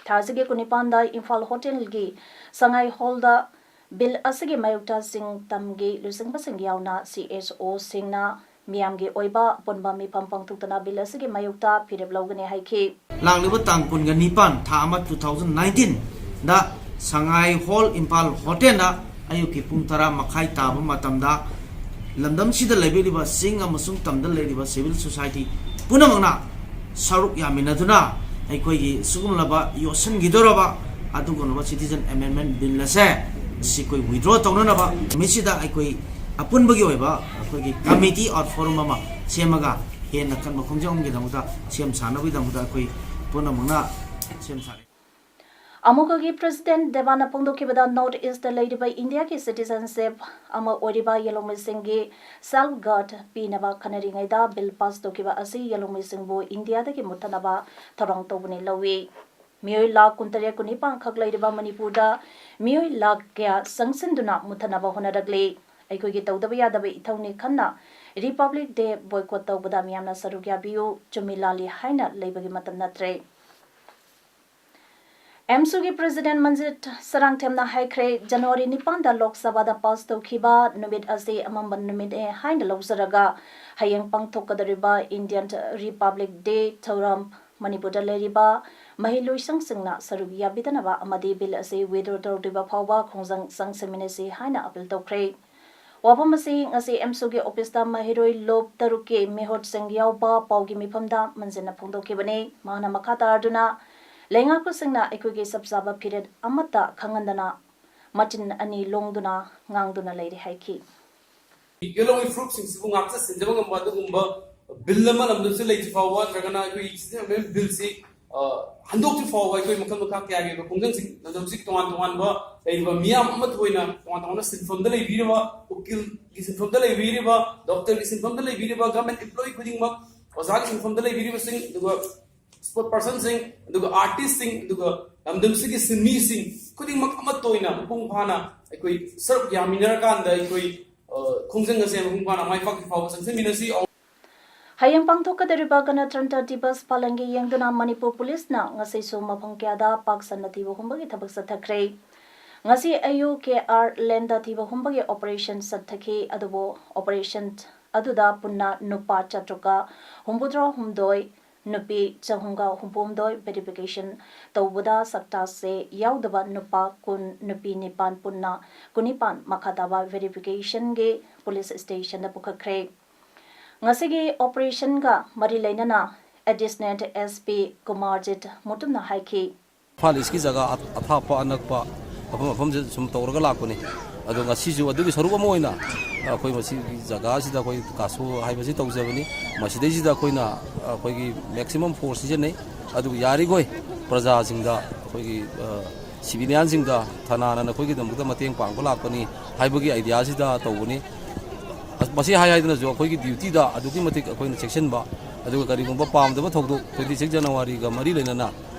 ꯊꯥ ꯑꯁꯤꯒꯤ ꯀꯨꯟꯅꯤꯄꯥꯟꯗ ꯏꯝꯐꯥꯜ hotelꯒꯤ ꯁꯉꯥꯏ hallꯗ bill ꯑꯁꯤꯒꯤ ꯃꯥꯌꯣꯛꯇ ꯆꯤꯡ ꯇꯝꯒꯤ ꯂꯨꯆꯤꯡꯕꯁꯤꯡ ꯌꯥꯎꯅ CSOꯁꯤꯡꯅ ꯃꯤꯌꯥꯝꯒꯤ ꯑꯣꯏꯕ ꯑꯄꯨꯟꯕ ꯃꯤꯐꯝ ꯄꯥꯡꯊꯣꯛꯇꯨꯅ bill ꯑꯁꯤꯒꯤ ꯃꯥꯌꯣꯛꯇ ꯐꯤꯔꯦꯞ ꯂꯧꯒꯅꯤ ꯍꯥꯏꯈꯤ꯫ ꯂꯥꯛꯂꯤꯕ ꯇꯥꯡ ꯀꯨꯟꯒ ꯅꯤꯄꯥꯟ, ꯊꯥ ꯑꯃ, two thousand nineteenꯗ ꯁꯉꯥꯏ hall, ꯏꯝꯐꯥꯜ hotelꯗ ꯑꯌꯨꯛꯀꯤ ꯄꯨꯡ ꯇꯔꯥ ꯃꯈꯥꯏ ꯇꯥꯕ ꯃꯇꯝꯗ ꯂꯝꯗꯝꯁꯤꯗ ꯂꯩꯕꯤꯔꯤꯕ ꯆꯤꯡ ꯑꯃꯁꯨꯡ ꯇꯝꯗ ꯂꯩꯔꯤꯕ civil society ꯄꯨꯝꯅꯃꯛꯅ ꯁꯔꯨꯛ ꯌꯥꯃꯤꯟꯅꯗꯨꯅ ꯑꯩꯈꯣꯏꯒꯤ ꯁꯤꯒꯨꯝꯂꯕ ꯌꯣꯠꯁꯤꯟꯈꯤꯗꯧꯔꯕ ꯑꯗꯨꯒꯨꯝꯂꯕ Citizen Amendment Bill ꯑꯁꯦ ꯑꯁꯤ ꯑꯩꯈꯣꯏ withdraw ꯇꯧꯅꯅꯕ ꯅꯨꯃꯤꯠꯁꯤꯗ ꯑꯩꯈꯣꯏ ꯑꯄꯨꯟꯕꯒꯤ ꯑꯣꯏꯕ ꯑꯩꯈꯣꯏꯒꯤ committee or forum ꯑꯃ ꯁꯦꯝꯃꯒ ꯍꯦꯟꯅ ꯀꯟꯕ ꯈꯣꯡꯖꯪ ꯑꯃꯒꯤꯗꯃꯛꯇ ꯁꯦꯝ ꯁꯥꯅꯕꯒꯤꯗꯃꯛꯇ ꯑꯩꯈꯣꯏ ꯄꯨꯝꯅꯃꯛꯅ ꯁꯦꯝ ꯁꯥꯔꯤ꯫ ꯑꯃꯨꯛꯀꯒꯤ president ꯗꯦꯕꯥꯅ ꯐꯣꯡꯗꯣꯛꯈꯤꯕꯗ, North Eastꯇ ꯂꯩꯔꯤꯕ ꯏꯟꯗꯤꯌꯥꯒꯤ citizenship ꯑꯃ ꯑꯣꯏꯔꯤꯕ ꯌꯦꯜꯍꯧꯃꯤꯁꯤꯡꯒꯤ self guard ꯄꯤꯅꯕ ꯈꯟꯅꯔꯤꯉꯩꯗ bill pass ꯇꯧꯈꯤꯕ ꯑꯁꯤ ꯌꯦꯜꯍꯧꯃꯤꯁꯤꯡꯕꯨ ꯏꯟꯗꯤꯌꯥꯗꯒꯤ ꯃꯨꯠꯊꯅꯕ ꯊꯧꯔꯥꯡ ꯇꯧꯕꯅꯤ ꯂꯧꯏ꯫ ꯃꯤꯑꯣꯏ ꯂꯥꯈ ꯀꯨꯟꯇꯔꯦꯠ ꯀꯨꯟꯅꯤꯄꯥꯟ ꯈꯛ ꯂꯩꯔꯤꯕ ꯃꯅꯤꯄꯨꯔꯗ ꯃꯤꯑꯣꯏ ꯂꯥꯈ ꯀꯌꯥ ꯆꯪꯁꯤꯟꯗꯨꯅ ꯃꯨꯠꯊꯅꯕ ꯍꯣꯠꯅꯔꯛꯂꯤ꯫ ꯑꯩꯈꯣꯏꯒꯤ ꯇꯧꯗꯕ ꯌꯥꯗꯕ ꯏꯊꯧꯅꯤ ꯈꯟꯅ Republic Day boycott ꯇꯧꯕꯗ ꯃꯤꯌꯥꯝꯅ ꯁꯔꯨꯛ ꯌꯥꯕꯤꯌꯨ, ꯆꯨꯝꯃꯤ ꯂꯥꯜꯂꯤ ꯍꯥꯏꯅ ꯂꯩꯕꯒꯤ ꯃꯇꯝ ꯅꯠꯇ꯭ꯔꯦ꯫ ꯑꯦꯝꯁꯨꯒꯤ ꯄ꯭ꯔꯦꯁꯤꯗꯦꯟꯠ ꯃꯟꯖꯤꯠ ꯁꯔꯥꯡꯊꯦꯝꯅ ꯍꯥꯏꯈ꯭ꯔꯦ, ꯖꯅꯋꯥꯔꯤ ꯅꯤꯄꯥꯟꯗ ꯂꯣꯛ ꯁꯚꯥꯗ ꯄꯥꯁ ꯇꯧꯈꯤꯕ ꯅꯨꯃꯤꯠ ꯑꯁꯤ ꯑꯃꯝꯕ ꯅꯨꯃꯤꯠꯅꯦ ꯍꯥꯏꯅ ꯂꯧꯖꯔꯒ, ꯍꯌꯦꯡ ꯄꯥꯡꯊꯣꯛꯀꯗꯧꯔꯤꯕ ꯏꯟꯗꯤꯌꯟ ꯔꯤꯄꯕ꯭ꯂꯤꯛ ꯗꯦ ꯊꯧꯔꯝ ꯃꯅꯤꯄꯨꯔꯗ ꯂꯩꯔꯤꯕ ꯃꯍꯩꯂꯣꯏꯁꯪꯁꯤꯡꯅ ꯁꯔꯨꯛ ꯌꯥꯕꯤꯗꯅꯕ ꯑꯃꯗꯤ ꯕꯤꯜ ꯑꯁꯤ ꯋꯤꯗ꯭ꯔꯣ ꯇꯧꯗ꯭ꯔꯤꯕ ꯐꯥꯎꯕ ꯈꯣꯡꯖꯪ ꯆꯪꯁꯤꯟꯃꯤꯟꯅꯁꯤ ꯍꯥꯏꯅ ꯑꯄꯤꯜ ꯇꯧꯈ꯭ꯔꯦ꯫ ꯋꯥꯐꯝ ꯑꯁꯤ ꯉꯁꯤ ꯑꯦꯝꯁꯨꯒꯤ ꯑꯣꯐꯤꯁꯇ ꯃꯍꯩꯔꯣꯏ ꯂꯣꯞ ꯇꯔꯨꯛꯀꯤ ꯃꯤꯍꯨꯠꯁꯤꯡ ꯌꯥꯎꯕ ꯄꯥꯎꯒꯤ ꯃꯤꯐꯝꯗ ꯃꯟꯖꯤꯠꯅ ꯐꯣꯡꯗꯣꯛꯈꯤꯕꯅꯤ꯫ ꯃꯍꯥꯛꯅ ꯃꯈꯥ ꯇꯥꯔꯗꯨꯅ, ꯂꯩꯉꯥꯛꯄꯁꯤꯡꯅ ꯑꯩꯈꯣꯏꯒꯤ ꯆꯞ ꯆꯥꯕ ꯐꯤꯔꯦꯞ ꯑꯃꯠꯇ ꯈꯪꯍꯟꯗꯅ ꯃꯆꯤꯟ ꯑꯅꯤ ꯂꯣꯡꯗꯨꯅ ꯉꯥꯡꯗꯨꯅ ꯂꯩꯔꯦ ꯍꯥꯏꯈꯤ꯫ ꯌꯦꯜꯂꯣꯋꯤ ꯐ꯭ꯔꯨꯠꯁꯤꯡꯁꯤꯕꯨ ꯉꯥꯛꯆ ꯁꯦꯟꯖꯕ ꯉꯝꯕ ꯑꯗꯨꯒꯨꯝꯕ ꯕꯤꯜ ꯑꯃ ꯂꯝꯗꯝꯁꯤꯗ ꯂꯩꯇ꯭ꯔꯤ ꯐꯥꯎꯕ, ꯅꯠꯇ꯭ꯔꯒꯅ ꯑꯩꯈꯣꯏ ꯁꯤꯖꯤꯟꯅꯔꯝꯕ ꯕꯤꯜꯁꯤ, ꯑ, ꯍꯟꯗꯣꯛꯇ꯭ꯔꯤ ꯐꯥꯎꯕ, ꯑꯩꯈꯣꯏ ꯃꯈꯜ ꯃꯈꯥ ꯀꯌꯥꯒꯤ ꯑꯣꯏꯕ ꯈꯣꯡꯖꯪꯁꯤꯡ, ꯂꯝꯗꯝꯁꯤꯒꯤ ꯇꯣꯉꯥꯟ ꯇꯣꯉꯥꯟꯕ ꯂꯩꯔꯤꯕ ꯃꯤꯌꯥꯝ ꯑꯃ ꯊꯣꯏꯅ ꯇꯣꯉꯥꯟ ꯇꯣꯉꯥꯟꯕ ꯁꯤꯟꯐꯝꯗ ꯂꯩꯕꯤꯔꯤꯕ, ꯎꯀꯤꯜꯒꯤ ꯁꯤꯟꯐꯝꯗ ꯂꯩꯕꯤꯔꯤꯕ, ꯗꯣꯛꯇꯔꯒꯤ ꯁꯤꯟꯐꯝꯗ ꯂꯩꯕꯤꯔꯤꯕ, ꯒꯚꯔꯟꯃꯦꯟꯠ ꯑꯦꯝꯄ꯭ꯂꯣꯌꯤ ꯈꯨꯗꯤꯡꯃꯛ, ꯑꯣꯖꯥꯒꯤ ꯁꯤꯟꯐꯝꯗ ꯂꯩꯕꯤꯔꯤꯕꯁꯤꯡ, ꯑꯗꯨꯒ ꯁ꯭ꯄꯣꯔꯠ ꯄꯥꯔꯁꯟꯁꯤꯡ, ꯑꯗꯨꯒ ꯑꯥꯔꯇꯤꯁꯁꯤꯡ, ꯑꯗꯨꯒ ꯂꯝꯗꯝꯁꯤꯒꯤ ꯁꯤꯟꯃꯤꯁꯤꯡ ꯈꯨꯗꯤꯡꯃꯛ ꯑꯃꯠꯇ ꯑꯣꯏꯅ ꯃꯄꯨꯡ ꯐꯥꯅ ꯑꯩꯈꯣꯏ ꯁꯔꯨꯛ ꯌꯥꯃꯤꯟꯅꯔꯀꯥꯟꯗ ꯑꯩꯈꯣꯏ, ꯑ, ꯈꯣꯡꯖꯪ ꯑꯁꯦ ꯃꯄꯨꯡ ꯐꯥꯅ ꯃꯥꯏ ꯄꯥꯛꯇ꯭ꯔꯤ ꯐꯥꯎꯕ ꯆꯪꯁꯤꯟꯃꯤꯟꯅꯁꯤ꯫ ꯍꯌꯦꯡ ꯄꯥꯡꯊꯣꯛꯀꯗꯧꯔꯤꯕ ꯒꯅꯇꯟꯇ꯭ꯔ ꯗꯤꯕꯁ ꯄꯥꯂꯟꯒꯤ ꯌꯦꯡꯗꯨꯅ ꯃꯅꯤꯄꯨꯔ ꯄꯨꯂꯤꯁꯅ ꯉꯁꯤꯁꯨ ꯃꯐꯝ ꯀꯌꯥꯗ ꯄꯥꯛ ꯁꯟꯅ ꯊꯤꯕ ꯍꯨꯝꯕꯒꯤ ꯊꯕꯛ ꯆꯠꯊꯈ꯭ꯔꯦ꯫ ꯉꯁꯤ ꯑꯌꯨꯛ ꯀꯦ ꯑꯥꯔ ꯂꯦꯟꯗ ꯊꯤꯕ ꯍꯨꯝꯕꯒꯤ ꯑꯣꯄꯔꯦꯁꯟ ꯆꯠꯊꯈꯤ, ꯑꯗꯨꯕꯨ ꯑꯣꯄꯔꯦꯁꯟ ꯑꯗꯨꯗ ꯄꯨꯟꯅ ꯅꯨꯄꯥ ꯆꯥꯇ꯭ꯔꯨꯛꯀ ꯍꯨꯝꯐꯨꯇꯔꯥ ꯍꯨꯝꯗꯣꯏ, ꯅꯨꯄꯤ ꯆꯍꯨꯝꯒ ꯍꯨꯝꯐꯨꯍꯨꯝꯗꯣꯏ ꯚꯦꯔꯤꯐꯤꯀꯦꯁꯟ ꯇꯧꯕꯗ ꯁꯛꯇꯥꯁꯦ ꯌꯥꯎꯗꯕ ꯅꯨꯄꯥ ꯀꯨꯟ, ꯅꯨꯄꯤ ꯅꯤꯄꯥꯟ, ꯄꯨꯟꯅ ꯀꯨꯟꯅꯤꯄꯥꯟ ꯃꯈꯥ ꯇꯥꯕ ꯚꯦꯔꯤꯐꯤꯀꯦꯁꯟꯒꯤ ꯄꯨꯂꯤꯁ ꯁ꯭ꯇꯦꯁꯟꯗ ꯄꯨꯈꯠꯈ꯭ꯔꯦ꯫ ꯉꯁꯤꯒꯤ ꯑꯣꯄꯔꯦꯁꯟꯒ ꯃꯔꯤ ꯂꯩꯅꯅ ꯑꯦꯗꯤꯁꯅꯦꯜ ꯑꯦꯁ ꯄꯤ ꯀꯨꯃꯥꯔꯖꯤꯠ ꯃꯨꯇꯨꯝꯅ ꯍꯥꯏꯈꯤ꯫ ꯏꯝꯐꯥꯜ ꯏꯁꯀꯤ ꯖꯒꯥ ꯑꯊꯥꯞꯄ ꯑꯅꯛꯄ ꯃꯐꯝ ꯃꯐꯝꯁꯤꯗ ꯁꯨꯝ ꯇꯧꯔꯒ ꯂꯥꯛꯄꯅꯤ꯫ ꯑꯗꯣ ꯉꯁꯤꯁꯨ ꯑꯗꯨꯒꯤ ꯁꯔꯨꯛ ꯑꯃ ꯑꯣꯏꯅ ꯑꯩꯈꯣꯏ ꯃꯁꯤꯒꯤ ꯖꯒꯥꯁꯤꯗ ꯑꯩꯈꯣꯏ ꯀꯥꯁꯣ ꯍꯥꯏꯕꯁꯤ ꯇꯧꯖꯕꯅꯤ꯫ ꯃꯁꯤꯗꯩꯁꯤꯗ ꯑꯩꯈꯣꯏꯅ ꯑꯩꯈꯣꯏꯒꯤ ꯃꯦꯛꯁꯤꯃꯝ ꯐꯣꯔꯁ ꯁꯤꯖꯤꯟꯅꯩ꯫ ꯑꯗꯨꯕꯨ ꯌꯥꯔꯤꯈꯣꯏ ꯄ꯭ꯔꯖꯥꯁꯤꯡꯗ ꯑꯩꯈꯣꯏꯒꯤ, ꯑ, ꯁꯤꯚꯤꯂꯤꯌꯥꯟꯁꯤꯡꯗ ꯊꯅꯥꯅ ꯅꯈꯣꯏꯒꯤꯗꯃꯛꯇ ꯃꯇꯦꯡ ꯄꯥꯡꯕ ꯂꯥꯛꯄꯅꯤ ꯍꯥꯏꯕꯒꯤ ꯑꯥꯏꯗꯤꯌꯥꯁꯤꯗ ꯇꯧꯕꯅꯤ꯫ ꯑꯁ, ꯃꯁꯤ ꯍꯥꯏ ꯍꯥꯏꯗꯨꯅꯁꯨ ꯑꯩꯈꯣꯏꯒꯤ ꯗ꯭ꯌꯨꯇꯤꯗ ꯑꯗꯨꯛꯀꯤ ꯃꯇꯤꯛ ꯑꯩꯈꯣꯏꯅ ꯆꯦꯛꯁꯤꯟꯕ, ꯑꯗꯨꯒ ꯀꯔꯤꯒꯨꯝꯕ ꯄꯥꯝꯗꯕ ꯊꯧꯗꯣꯛ twenty six ꯖꯅꯋꯥꯔꯤꯒ ꯃꯔꯤ ꯂꯩꯅꯅ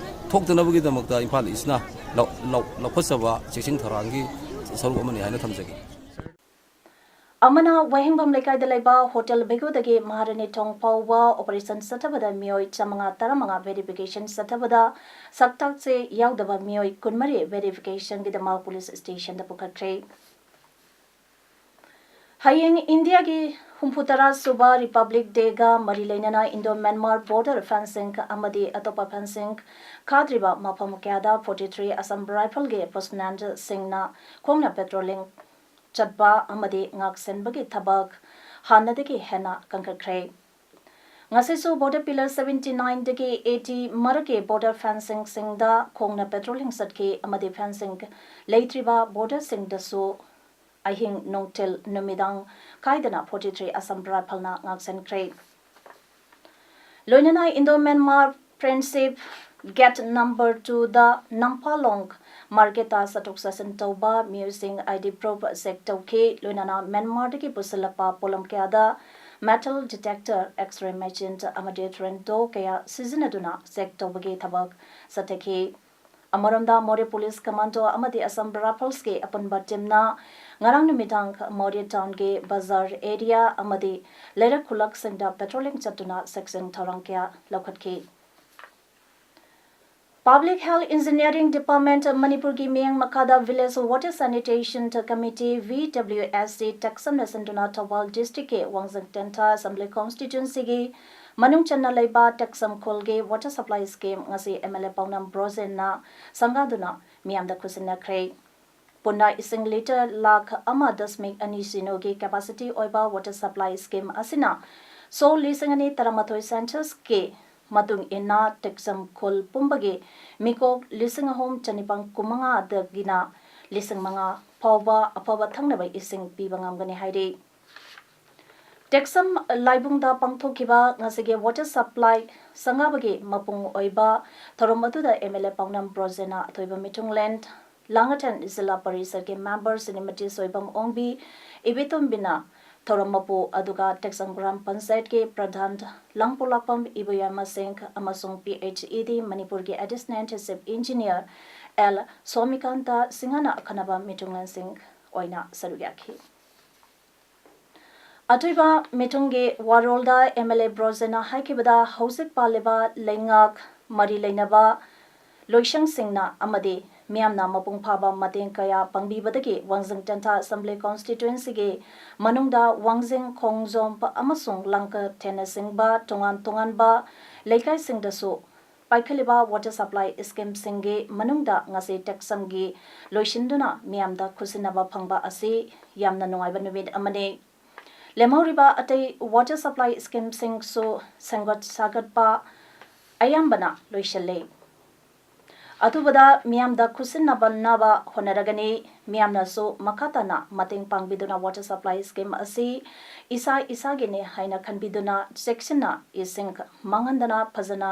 ꯊꯣꯛꯇꯅꯕꯒꯤꯗꯃꯛꯇ ꯏꯝꯐꯥꯜ ꯏꯁꯅ ꯂꯧ-, ꯂꯧ-, ꯂꯧꯈꯠꯆꯕ ꯆꯦꯛꯁꯤꯟ ꯊꯧꯔꯥꯡꯒꯤ ꯁꯔꯨꯛ ꯑꯃꯅꯤ ꯍꯥꯏꯅ ꯊꯝꯖꯒꯦ꯫ ꯑꯃꯅ ꯋꯥꯍꯦꯡꯕꯝ ꯂꯩꯀꯥꯏꯗ ꯂꯩꯕ ꯍꯣꯇꯦꯜ ꯚꯦꯒꯣꯗꯒꯤ ꯃꯍꯥꯔꯥꯅꯤ ꯊꯣꯡ ꯐꯥꯎꯕ ꯑꯣꯄꯔꯦꯁꯟ ꯆꯠꯊꯕꯗ ꯃꯤꯑꯣꯏ ꯆꯥꯃꯉꯥ ꯇꯔꯥꯃꯉꯥ ꯚꯦꯔꯤꯐꯤꯀꯦꯁꯟ ꯆꯠꯊꯕꯗ ꯁꯛꯇꯥꯛꯁꯦ ꯌꯥꯎꯗꯕ ꯃꯤꯑꯣꯏ ꯀꯨꯟꯃꯔꯤ ꯚꯦꯔꯤꯐꯤꯀꯦꯁꯟꯒꯤꯗꯃꯛ ꯄꯨꯂꯤꯁ ꯁ꯭ꯇꯦꯁꯟꯗ ꯄꯨꯈꯠꯈ꯭ꯔꯦ꯫ ꯍꯌꯦꯡ ꯏꯟꯗꯤꯌꯥꯒꯤ ꯍꯨꯝꯐꯨꯇꯔꯥ ꯁꯨꯕ ꯔꯤꯄꯕ꯭ꯂꯤꯛ ꯗꯦꯒ ꯃꯔꯤ ꯂꯩꯅꯅ ꯏꯟꯗꯣ ꯃ꯭ꯌꯥꯟꯃꯥꯔ ꯕꯣꯔꯗꯔ ꯐꯦꯟꯁꯤꯡ ꯑꯃꯗꯤ ꯑꯇꯣꯞꯄ ꯐꯦꯟꯁꯤꯡ ꯈꯥꯗ꯭ꯔꯤꯕ ꯃꯐꯝ ꯀꯌꯥꯗ ꯐꯣꯔꯇꯤ ꯊ꯭ꯔꯤ ꯑꯁꯥꯝ ꯔꯥꯏꯐꯜꯒꯤ ꯄꯔꯁꯣꯅꯦꯜꯁꯤꯡꯅ ꯈꯣꯡꯅ ꯄꯦꯇ꯭ꯔꯣꯂꯤꯡ ꯆꯠꯄ ꯑꯃꯗꯤ ꯉꯥꯛꯁꯦꯟꯕꯒꯤ ꯊꯕꯛ ꯍꯥꯟꯅꯗꯒꯤ ꯍꯦꯟꯅ ꯀꯟꯈꯠꯈ꯭ꯔꯦ꯫ ꯉꯁꯤꯁꯨ ꯕꯣꯔꯗꯔ ꯄꯤꯂꯔ ꯁꯕꯦꯟꯇꯤ ꯅꯥꯏꯟꯗꯒꯤ ꯑꯩꯠꯇꯤ ꯃꯔꯛꯀꯤ ꯕꯣꯔꯗꯔ ꯐꯦꯟꯁꯤꯡꯁꯤꯡꯗ ꯈꯣꯡꯅ ꯄꯦꯇ꯭ꯔꯣꯂꯤꯡ ꯆꯠꯈꯤ ꯑꯃꯗꯤ ꯐꯦꯟꯁꯤꯡ ꯂꯩꯇ꯭ꯔꯤꯕ ꯕꯣꯔꯗꯔꯁꯤꯡꯗꯁꯨ ꯑꯍꯤꯡ ꯅꯨꯡꯊꯤꯜ ꯅꯨꯃꯤꯗꯥꯡ ꯈꯥꯏꯗꯅ ꯐꯣꯔꯇꯤ ꯊ꯭ꯔꯤ ꯑꯁꯥꯝ ꯔꯥꯏꯐꯜꯅ ꯉꯥꯛꯁꯦꯟꯈ꯭ꯔꯦ꯫ ꯂꯣꯏꯅꯅ Indo Myanmar friendship gate number ꯇꯨꯗ ꯅꯝꯐꯥꯂꯣꯡ ꯃꯥꯔꯀꯦꯠꯇ ꯆꯠꯊꯣꯛ ꯆꯠꯁꯤꯟ ꯇꯧꯕ ꯃꯤꯑꯣꯏꯁꯤꯡ ꯑꯥꯏ ꯗꯤ ꯄ꯭ꯔꯨꯐ ꯆꯦꯛ ꯇꯧꯈꯤ꯫ ꯂꯣꯏꯅꯅ ꯃ꯭ꯌꯥꯟꯃꯥꯔꯗꯒꯤ ꯄꯨꯁꯤꯜꯂꯛꯄ ꯄꯣꯠꯂꯝ ꯀꯌꯥꯗ ꯃꯦꯇꯜ ꯗꯤꯇꯦꯛꯇꯔ, ꯑꯦꯛꯁ-ꯔꯦ ꯃꯦꯆꯤꯟ ꯑꯃꯗꯤ ꯇ꯭ꯔꯦꯟꯗꯣ ꯀꯌꯥ ꯁꯤꯖꯤꯟꯅꯗꯨꯅ ꯆꯦꯛ ꯇꯧꯕꯒꯤ ꯊꯕꯛ ꯆꯠꯊꯈꯤ꯫ ꯑꯃꯔꯣꯝꯗ, ꯃꯣꯔꯦ ꯄꯨꯂꯤꯁ ꯀꯃꯥꯟꯗꯣ ꯑꯃꯗꯤ ꯑꯁꯥꯝ ꯔꯥꯏꯐꯜꯁꯀꯤ ꯑꯄꯨꯟꯕ ꯇꯤꯝꯅ ꯉꯔꯥꯡ ꯅꯨꯃꯤꯗꯥꯡ ꯃꯣꯔꯦ ꯇꯥꯎꯟꯒꯤ ꯕꯖꯥꯔ ꯑꯦꯔꯤꯌꯥ ꯑꯃꯗꯤ ꯂꯩꯔꯛ ꯈꯨꯜꯂꯛꯁꯤꯡꯗ ꯄꯦꯇ꯭ꯔꯣꯂꯤꯡ ꯆꯠꯇꯨꯅ ꯆꯦꯛꯁꯤꯟ ꯊꯧꯔꯥꯡ ꯀꯌꯥ ꯂꯧꯈꯠꯈꯤ꯫ Public Health Engineering Department ꯃꯅꯤꯄꯨꯔꯒꯤ ꯃꯤꯠꯌꯦꯡ ꯃꯈꯥꯗ Village Water Sanitation Committee, V W S C, ꯇꯦꯛꯁꯝꯅ ꯁꯤꯟꯗꯨꯅ ꯊꯧꯕꯥꯜ ꯗꯤꯁꯇ꯭ꯔꯤꯛꯀꯤ ꯋꯥꯡꯖꯤꯡ ꯇꯦꯟꯊꯥ ꯑꯦꯁꯦꯝꯕ꯭ꯂꯤ ꯀꯣꯟꯁꯇꯤꯇ꯭ꯋꯦꯟꯁꯤꯒꯤ ꯃꯅꯨꯡ ꯆꯟꯅ ꯂꯩꯕ ꯇꯦꯛꯁꯝ ꯈꯨꯜꯒꯤ ꯋꯥꯇꯔ ꯁꯄ꯭ꯂꯥꯏ ꯁ꯭ꯀꯤꯝ ꯉꯁꯤ ꯑꯦꯝ ꯑꯦꯜ ꯑꯦ ꯄꯥꯎꯅꯝ ꯕ꯭ꯔꯣꯖꯦꯟꯅ ꯁꯪꯒꯥꯗꯨꯅ ꯃꯤꯌꯥꯝꯗ ꯈꯨꯠꯁꯤꯟꯅꯈ꯭ꯔꯦ꯫ ꯄꯨꯟꯅ ꯏꯁꯤꯡ ꯂꯤꯇꯔ ꯂꯥꯈ ꯑꯃ ꯗꯁꯃꯤꯛ ꯑꯅꯤ ꯁꯤꯅꯣꯒꯤ ꯀꯦꯄꯥꯁꯤꯇꯤ ꯑꯣꯏꯕ ꯋꯥꯇꯔ ꯁꯄ꯭ꯂꯥꯏ ꯁ꯭ꯀꯤꯝ ꯑꯁꯤꯅ ꯁꯣ ꯂꯤꯁꯤꯡ ꯑꯅꯤ ꯇꯔꯥꯃꯥꯊꯣꯏ ꯁꯦꯟꯁꯁꯀꯤ ꯃꯇꯨꯡ ꯏꯟꯅ ꯇꯦꯛꯁꯝ ꯈꯨꯜ ꯄꯨꯝꯕꯒꯤ ꯃꯤꯀꯣꯛ ꯂꯤꯁꯤꯡ ꯑꯍꯨꯝ ꯆꯅꯤꯄꯥꯟ ꯀꯨꯟꯃꯉꯥꯗꯒꯤꯅ ꯂꯤꯁꯤꯡ ꯃꯉꯥ ꯐꯥꯎꯕ ꯑꯐꯕ ꯊꯛꯅꯕ ꯏꯁꯤꯡ ꯄꯤꯕ ꯉꯝꯒꯅꯤ ꯍꯥꯏꯔꯤ꯫ ꯇꯦꯛꯁꯝ ꯂꯥꯏꯕꯨꯡꯗ ꯄꯥꯡꯊꯣꯛꯈꯤꯕ ꯉꯁꯤꯒꯤ ꯋꯥꯇꯔ ꯁꯄ꯭ꯂꯥꯏ ꯁꯪꯒꯥꯕꯒꯤ ꯃꯄꯨꯡ ꯑꯣꯏꯕ ꯊꯧꯔꯝ ꯑꯗꯨꯗ ꯑꯦꯝ ꯑꯦꯜ ꯑꯦ ꯄꯥꯎꯅꯝ ꯕ꯭ꯔꯣꯖꯦꯅ ꯑꯊꯣꯏꯕ ꯃꯤꯊꯨꯡꯂꯦꯟ, ꯂꯥꯡꯉꯊꯦꯜ ꯖꯤꯂꯥ ꯄꯔꯤꯁꯗꯀꯤ ꯃꯦꯝꯕꯔ ꯁ꯭ꯔꯤꯃꯇꯤ ꯁꯣꯏꯕꯝ ꯑꯣꯡꯕꯤ ꯏꯕꯦꯇꯣꯝꯕꯤꯅ ꯊꯧꯔꯝ ꯃꯄꯨ, ꯑꯗꯨꯒ ꯇꯦꯛꯁꯝ ꯒ꯭ꯔꯥꯝ ꯄꯟꯆꯥꯌꯠꯀꯤ ꯄ꯭ꯔꯙꯥꯟ ꯂꯥꯡꯄꯣꯛꯂꯥꯛꯄꯝ ꯏꯕꯣꯌꯥꯏꯃ ꯁꯤꯡ ꯑꯃꯁꯨꯡ ꯄꯤ ꯑꯩꯆ ꯏ ꯗꯤ ꯃꯅꯤꯄꯨꯔꯒꯤ ꯑꯦꯗꯤꯁꯅꯦꯜ ꯆꯤꯐ ꯏꯟꯖꯤꯅꯤꯌꯔ ꯑꯦꯜ ꯁꯣꯃꯤꯀꯥꯟꯇ ꯁꯤꯡꯍꯅ ꯑꯈꯟꯅꯕ ꯃꯤꯊꯨꯡꯂꯦꯟꯁꯤꯡ ꯑꯣꯏꯅ ꯁꯔꯨꯛ ꯌꯥꯈꯤ꯫ ꯑꯊꯣꯏꯕ ꯃꯤꯊꯨꯡꯒꯤ ꯋꯥꯔꯣꯜꯗ ꯑꯦꯝ ꯑꯦꯜ ꯑꯦ ꯕ꯭ꯔꯣꯖꯦꯟꯅ ꯍꯥꯏꯈꯤꯕꯗ, ꯍꯧꯖꯤꯛ ꯄꯥꯜꯂꯤꯕ ꯂꯩꯉꯥꯛ, ꯃꯔꯤ ꯂꯩꯅꯕ ꯂꯣꯏꯁꯪꯁꯤꯡꯅ ꯑꯃꯗꯤ ꯃꯤꯌꯥꯝꯅ ꯃꯄꯨꯡ ꯐꯥꯕ ꯃꯇꯦꯡ ꯀꯌꯥ ꯄꯥꯡꯕꯤꯕꯗꯒꯤ ꯋꯥꯡꯖꯤꯡ ꯇꯦꯟꯊꯥ ꯑꯦꯁꯦꯝꯕ꯭ꯂꯤ ꯀꯣꯟꯁꯇꯤꯇ꯭ꯋꯦꯟꯁꯤꯒꯤ ꯃꯅꯨꯡꯗ ꯋꯥꯡꯖꯤꯡ, ꯈꯣꯡꯖꯣꯝ ꯑꯃꯁꯨꯡ ꯂꯥꯡꯀꯊꯦꯟꯅꯆꯤꯡꯕ ꯇꯣꯉꯥꯟ ꯇꯣꯉꯥꯟꯕ ꯂꯩꯀꯥꯏꯁꯤꯡꯗꯁꯨ ꯄꯥꯏꯈꯠꯂꯤꯕ ꯋꯥꯇꯔ ꯁꯄ꯭ꯂꯥꯏ ꯁ꯭ꯀꯤꯝꯁꯤꯡꯒꯤ ꯃꯅꯨꯡꯗ ꯉꯁꯤ ꯇꯦꯛꯁꯝꯒꯤ ꯂꯣꯏꯁꯤꯟꯗꯨꯅ ꯃꯤꯌꯥꯝꯗ ꯈꯨꯠꯁꯤꯟꯅꯕ ꯐꯪꯕ ꯑꯁꯤ ꯌꯥꯝꯅ ꯅꯨꯡꯉꯥꯏꯕ ꯅꯨꯃꯤꯠ ꯑꯃꯅꯤ꯫ ꯂꯦꯝꯍꯧꯔꯤꯕ ꯑꯇꯩ ꯋꯥꯇꯔ ꯁꯄ꯭ꯂꯥꯏ ꯁ꯭ꯀꯤꯝꯁꯤꯡꯁꯨ ꯁꯦꯝꯒꯠ ꯁꯥꯒꯠꯄ ꯑꯌꯥꯝꯕꯅ ꯂꯣꯏꯁꯤꯜꯂꯦ꯫ ꯑꯊꯨꯕꯗ ꯃꯤꯌꯥꯝꯗ ꯈꯨꯠꯁꯤꯟꯅꯕꯅꯕ ꯍꯣꯠꯅꯔꯒꯅꯤ꯫ ꯃꯤꯌꯥꯝꯅꯁꯨ ꯃꯈꯥ ꯇꯥꯅ ꯃꯇꯦꯡ ꯄꯥꯡꯕꯤꯗꯨꯅ ꯋꯥꯇꯔ ꯁꯄ꯭ꯂꯥꯏ ꯁ꯭ꯀꯤꯝ ꯑꯁꯤ ꯏꯁꯥ ꯏꯁꯥꯒꯤꯅꯤ ꯍꯥꯏꯅ ꯈꯟꯕꯤꯗꯨꯅ ꯆꯦꯛꯁꯤꯟꯅ ꯏꯁꯤꯡ ꯃꯥꯡꯍꯟꯗꯅ ꯐꯖꯅ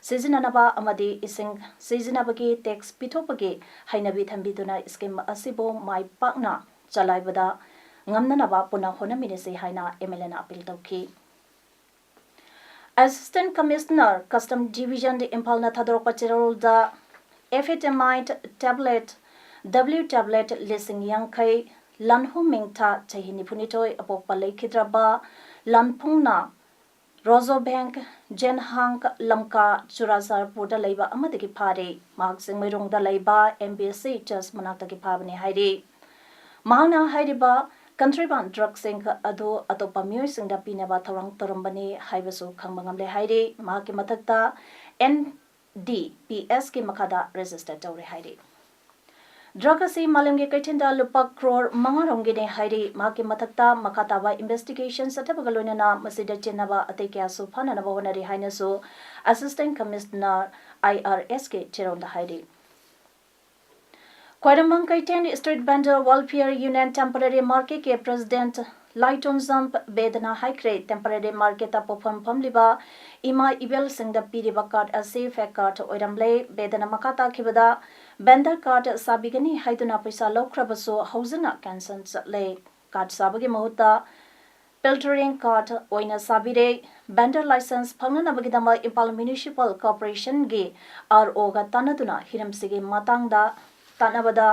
ꯁꯤꯖꯤꯟꯅꯅꯕ ꯑꯃꯗꯤ ꯏꯁꯤꯡ ꯁꯤꯖꯤꯟꯅꯕꯒꯤ ꯇꯦꯛꯁ ꯄꯤꯊꯣꯛꯄꯒꯤ ꯍꯩꯅꯕꯤ ꯊꯝꯕꯤꯗꯨꯅ ꯁ꯭ꯀꯤꯝ ꯑꯁꯤꯕꯨ ꯃꯥꯏ ꯄꯥꯛꯅ ꯆꯂꯥꯏꯕꯗ ꯉꯝꯅꯅꯕ ꯄꯨꯟꯅ ꯍꯣꯠꯅꯃꯤꯟꯅꯁꯤ ꯍꯥꯏꯅ ꯑꯦꯝ ꯑꯦꯜ ꯑꯦꯅ ꯑꯄꯤꯜ ꯇꯧꯈꯤ꯫ ꯑꯦꯁꯤꯁꯇꯦꯟꯠ ꯀꯃꯤꯁꯅꯔ ꯀꯁꯇꯝ ꯗꯤꯚꯤꯖꯟ ꯏꯝꯐꯥꯜꯅ ꯊꯥꯗꯣꯔꯛꯄ ꯆꯦꯔꯣꯜꯗ ꯑꯦꯐꯤꯇꯦꯃꯥꯏꯠ ꯇꯦꯕ꯭ꯂꯦꯠ, ꯗꯕ꯭ꯂꯤꯎ ꯇꯦꯕ꯭ꯂꯦꯠ ꯂꯤꯁꯤꯡ ꯌꯥꯡꯈꯩ, ꯂꯥꯟꯍꯧ ꯃꯤꯡꯊꯥ ꯆꯍꯤ ꯅꯤꯐꯨꯅꯤꯊꯣꯏ ꯑꯄꯣꯛꯄ ꯂꯩꯈꯤꯗ꯭ꯔꯕ ꯂꯥꯟꯐꯨꯡꯅ ꯔꯣꯖꯣ ꯕꯦꯡꯛ, ꯖꯦꯟꯍꯥꯡ ꯂꯝꯀꯥ, ꯆꯨꯔꯥꯆꯥꯟꯄꯨꯔꯗ ꯂꯩꯕ ꯑꯃꯗꯒꯤ ꯐꯥꯔꯦ꯫ ꯃꯍꯥꯛ ꯆꯤꯡꯃꯩꯔꯣꯡꯗ ꯂꯩꯕ ꯑꯦꯝ ꯕꯤ ꯁꯤ ꯆꯔꯆ ꯃꯅꯥꯛꯇꯒꯤ ꯐꯥꯕꯅꯤ ꯍꯥꯏꯔꯤ꯫ ꯃꯍꯥꯛꯅ ꯍꯥꯏꯔꯤꯕ ꯀꯟꯇ꯭ꯔꯤꯕꯥꯟ ꯗ꯭ꯔꯒꯁꯤꯡ ꯑꯗꯨ ꯑꯇꯣꯞꯄ ꯃꯤꯑꯣꯏꯁꯤꯡꯗ ꯄꯤꯅꯕ ꯊꯧꯔꯥꯡ ꯇꯧꯔꯝꯕꯅꯤ ꯍꯥꯏꯕꯁꯨ ꯈꯪꯕ ꯉꯝꯂꯦ ꯍꯥꯏꯔꯤ꯫ ꯃꯍꯥꯛꯀꯤ ꯃꯊꯛꯇ ꯑꯦꯟ ꯗꯤ ꯄꯤ ꯑꯦꯁꯀꯤ ꯃꯈꯥꯗ ꯔꯦꯖꯤꯁꯇꯔ ꯇꯧꯔꯦ ꯍꯥꯏꯔꯤ꯫ ꯗ꯭ꯔꯒ ꯑꯁꯤ ꯃꯥꯂꯦꯝꯒꯤ ꯀꯩꯊꯦꯜꯗ ꯂꯨꯄꯥ ꯀ꯭ꯔꯣꯔ ꯃꯉꯥ ꯔꯣꯝꯒꯤꯅꯦ ꯍꯥꯏꯔꯤ꯫ ꯃꯍꯥꯛꯀꯤ ꯃꯊꯛꯇ ꯃꯈꯥ ꯇꯥꯕ ꯏꯟꯚꯦꯁꯇꯤꯒꯦꯁꯟ ꯆꯠꯊꯕꯒ ꯂꯣꯏꯅꯅ ꯃꯁꯤꯗ ꯆꯦꯟꯅꯕ ꯑꯇꯩ ꯀꯌꯥꯁꯨ ꯐꯥꯅꯅꯕ ꯍꯣꯠꯅꯔꯤ ꯍꯥꯏꯅꯁꯨ ꯑꯦꯁꯤꯁꯇꯦꯟꯠ ꯀꯃꯤꯁꯅꯔ ꯑꯥꯏ ꯑꯥꯔ ꯑꯦꯁꯀꯤ ꯆꯦꯔꯣꯜꯗ ꯍꯥꯏꯔꯤ꯫ ꯈ꯭ꯋꯥꯏꯔꯝꯕꯟ ꯀꯩꯊꯦꯜ street vendor welfare union temporary ꯃꯥꯔꯀꯦꯠꯀꯤ ꯄ꯭ꯔꯦꯁꯤꯗꯦꯟꯠ ꯂꯥꯏꯇꯣꯟꯖꯝ ꯕꯦꯗꯅ ꯍꯥꯏꯈ꯭ꯔꯦ, ꯇꯦꯝꯄꯔꯦꯔꯤ ꯃꯥꯔꯀꯦꯠꯇ ꯄꯣꯠꯐꯝ ꯐꯝꯂꯤꯕ ꯏꯃꯥ ꯏꯕꯦꯜꯁꯤꯡꯗ ꯄꯤꯔꯤꯕ ꯀꯥꯔꯗ ꯑꯁꯤ ꯐꯦꯛ ꯀꯥꯔꯗ ꯑꯣꯏꯔꯝꯂꯦ꯫ ꯕꯦꯗꯅ ꯃꯈꯥ ꯇꯥꯈꯤꯕꯗ, ꯚꯦꯟꯗꯔ ꯀꯥꯔꯗ ꯁꯥꯕꯤꯒꯅꯤ ꯍꯥꯏꯗꯨꯅ ꯄꯩꯁꯥ ꯂꯧꯈ꯭ꯔꯕꯁꯨ ꯍꯧꯖꯤꯛꯅ ꯀꯦꯟꯁꯦꯜ ꯆꯠꯂꯦ꯫ ꯀꯥꯔꯗ ꯁꯥꯕꯒꯤ ꯃꯍꯨꯠꯇ ꯄꯤꯜꯇꯔꯤꯡ ꯀꯥꯔꯗ ꯑꯣꯏꯅ ꯁꯥꯕꯤꯔꯦ꯫ ꯚꯦꯟꯗꯔ ꯂꯥꯏꯁꯦꯟꯁ ꯐꯪꯅꯅꯕꯒꯤꯗꯃꯛ ꯏꯝꯐꯥꯜ ꯃ꯭ꯌꯨꯅꯤꯁꯤꯄꯥꯜ ꯀꯣꯔꯄꯣꯔꯦꯁꯟꯒꯤ ꯑꯥꯔ ꯑꯣꯒ ꯇꯥꯟꯅꯗꯨꯅ ꯍꯤꯔꯝꯁꯤꯒꯤ ꯃꯇꯥꯡꯗ ꯇꯥꯟꯅꯕꯗ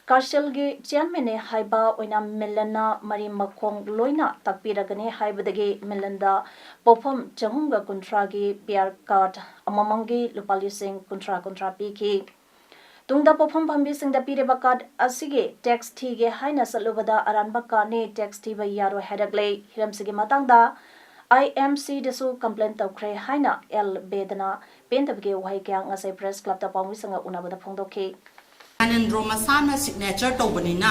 ꯀꯥꯔꯁꯦꯜꯒꯤ ꯆꯤꯌꯔꯃꯦꯟꯅꯦ ꯍꯥꯏꯕ ꯑꯣꯏꯅ ꯃꯤꯂꯟꯅ ꯃꯔꯤ ꯃꯈꯣꯡ ꯂꯣꯏꯅ ꯇꯥꯛꯄꯤꯔꯒꯅꯤ ꯍꯥꯏꯕꯗꯒꯤ ꯃꯤꯂꯟꯗ ꯄꯣꯠꯐꯝ ꯆꯍꯨꯝꯒ ꯀꯨꯟꯊ꯭ꯔꯥꯒꯤ ꯄꯤꯌꯥꯔ ꯀꯥꯔꯗ ꯑꯃꯃꯝꯒꯤ ꯂꯨꯄꯥ ꯂꯤꯁꯤꯡ ꯀꯨꯟꯊ꯭ꯔꯥ ꯀꯨꯟꯊ꯭ꯔꯥ ꯄꯤꯈꯤ꯫ ꯇꯨꯡꯗ ꯄꯣꯠꯐꯝ ꯐꯝꯕꯤꯁꯤꯡꯗ ꯄꯤꯔꯤꯕ ꯀꯥꯔꯗ ꯑꯁꯤꯒꯤ ꯇꯦꯛꯁ ꯊꯤꯒꯦ ꯍꯥꯏꯅ ꯆꯠꯂꯨꯕꯗ ꯑꯔꯥꯟꯕ ꯀꯥꯔꯗꯅꯤ, ꯇꯦꯛꯁ ꯊꯤꯕ ꯌꯥꯔꯣꯏ ꯍꯥꯏꯔꯛꯂꯦ꯫ ꯍꯤꯔꯝꯁꯤꯒꯤ ꯃꯇꯥꯡꯗ ꯑꯥꯏ ꯑꯦꯝ ꯁꯤꯗꯁꯨ ꯀꯝꯄ꯭ꯂꯦꯟ ꯇꯧꯈ꯭ꯔꯦ ꯍꯥꯏꯅ ꯑꯦꯜ ꯕꯦꯗꯅ ꯄꯦꯟꯗꯕꯒꯤ ꯋꯥꯍꯩ ꯀꯌꯥ ꯉꯁꯥꯏ ꯄ꯭ꯔꯦꯁ ꯀ꯭ꯂꯕꯇ ꯄꯥꯎꯃꯤꯁꯤꯡꯒ ꯎꯅꯕꯗ ꯐꯣꯡꯗꯣꯛꯈꯤ꯫ ꯒ꯭ꯌꯥꯅꯦꯟꯗ꯭ꯔꯣ ꯃꯁꯥꯅ ꯁꯤꯒꯅꯦꯆꯔ ꯇꯧꯕꯅꯤꯅ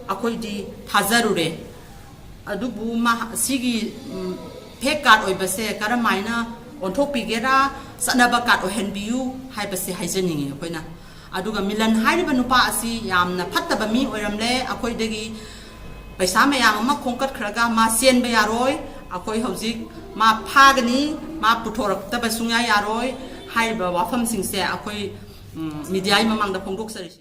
ꯑꯩꯈꯣꯏꯗꯤ ꯊꯥꯖꯔꯨꯔꯦ꯫ ꯑꯗꯨꯕꯨ ꯃꯥ-, ꯁꯤꯒꯤ, ꯎꯝ, ꯐꯦꯛ ꯀꯥꯔꯗ ꯑꯣꯏꯕꯁꯦ ꯀꯔꯝꯍꯥꯏꯅ ꯑꯣꯟꯊꯣꯛꯄꯤꯒꯦꯔꯥ, ꯆꯠꯅꯕ ꯀꯥꯔꯗ ꯑꯣꯏꯍꯟꯕꯤꯌꯨ ꯍꯥꯏꯕꯁꯦ ꯍꯥꯏꯖꯅꯤꯡꯉꯤ ꯑꯩꯈꯣꯏꯅ꯫ ꯑꯗꯨꯒ ꯃꯤꯂꯟ ꯍꯥꯏꯔꯤꯕ ꯅꯨꯄꯥ ꯑꯁꯤ ꯌꯥꯝꯅ ꯐꯠꯇꯕ ꯃꯤ ꯑꯣꯏꯔꯝꯂꯦ꯫ ꯑꯩꯈꯣꯏꯗꯒꯤ ꯄꯩꯁꯥ ꯃꯌꯥꯝ ꯑꯃ ꯈꯣꯝꯀꯠꯈ꯭ꯔꯒ ꯃꯥ ꯆꯦꯟꯕ ꯌꯥꯔꯣꯏ꯫ ꯑꯩꯈꯣꯏ ꯍꯧꯖꯤꯛ ꯃꯥ ꯐꯥꯒꯅꯤ, ꯃꯥ ꯄꯨꯊꯣꯔꯛꯇꯕ ꯁꯨꯡꯌꯥ ꯌꯥꯔꯣꯏ꯫ ꯍꯥꯏꯔꯤꯕ ꯋꯥꯐꯝꯁꯤꯡꯁꯦ ꯑꯩꯈꯣꯏ, ꯎꯝ, ꯃꯤꯗꯤꯌꯥꯒꯤ ꯃꯃꯥꯡꯗ ꯐꯣꯡꯗꯣꯛꯆꯔꯤꯁꯤ꯫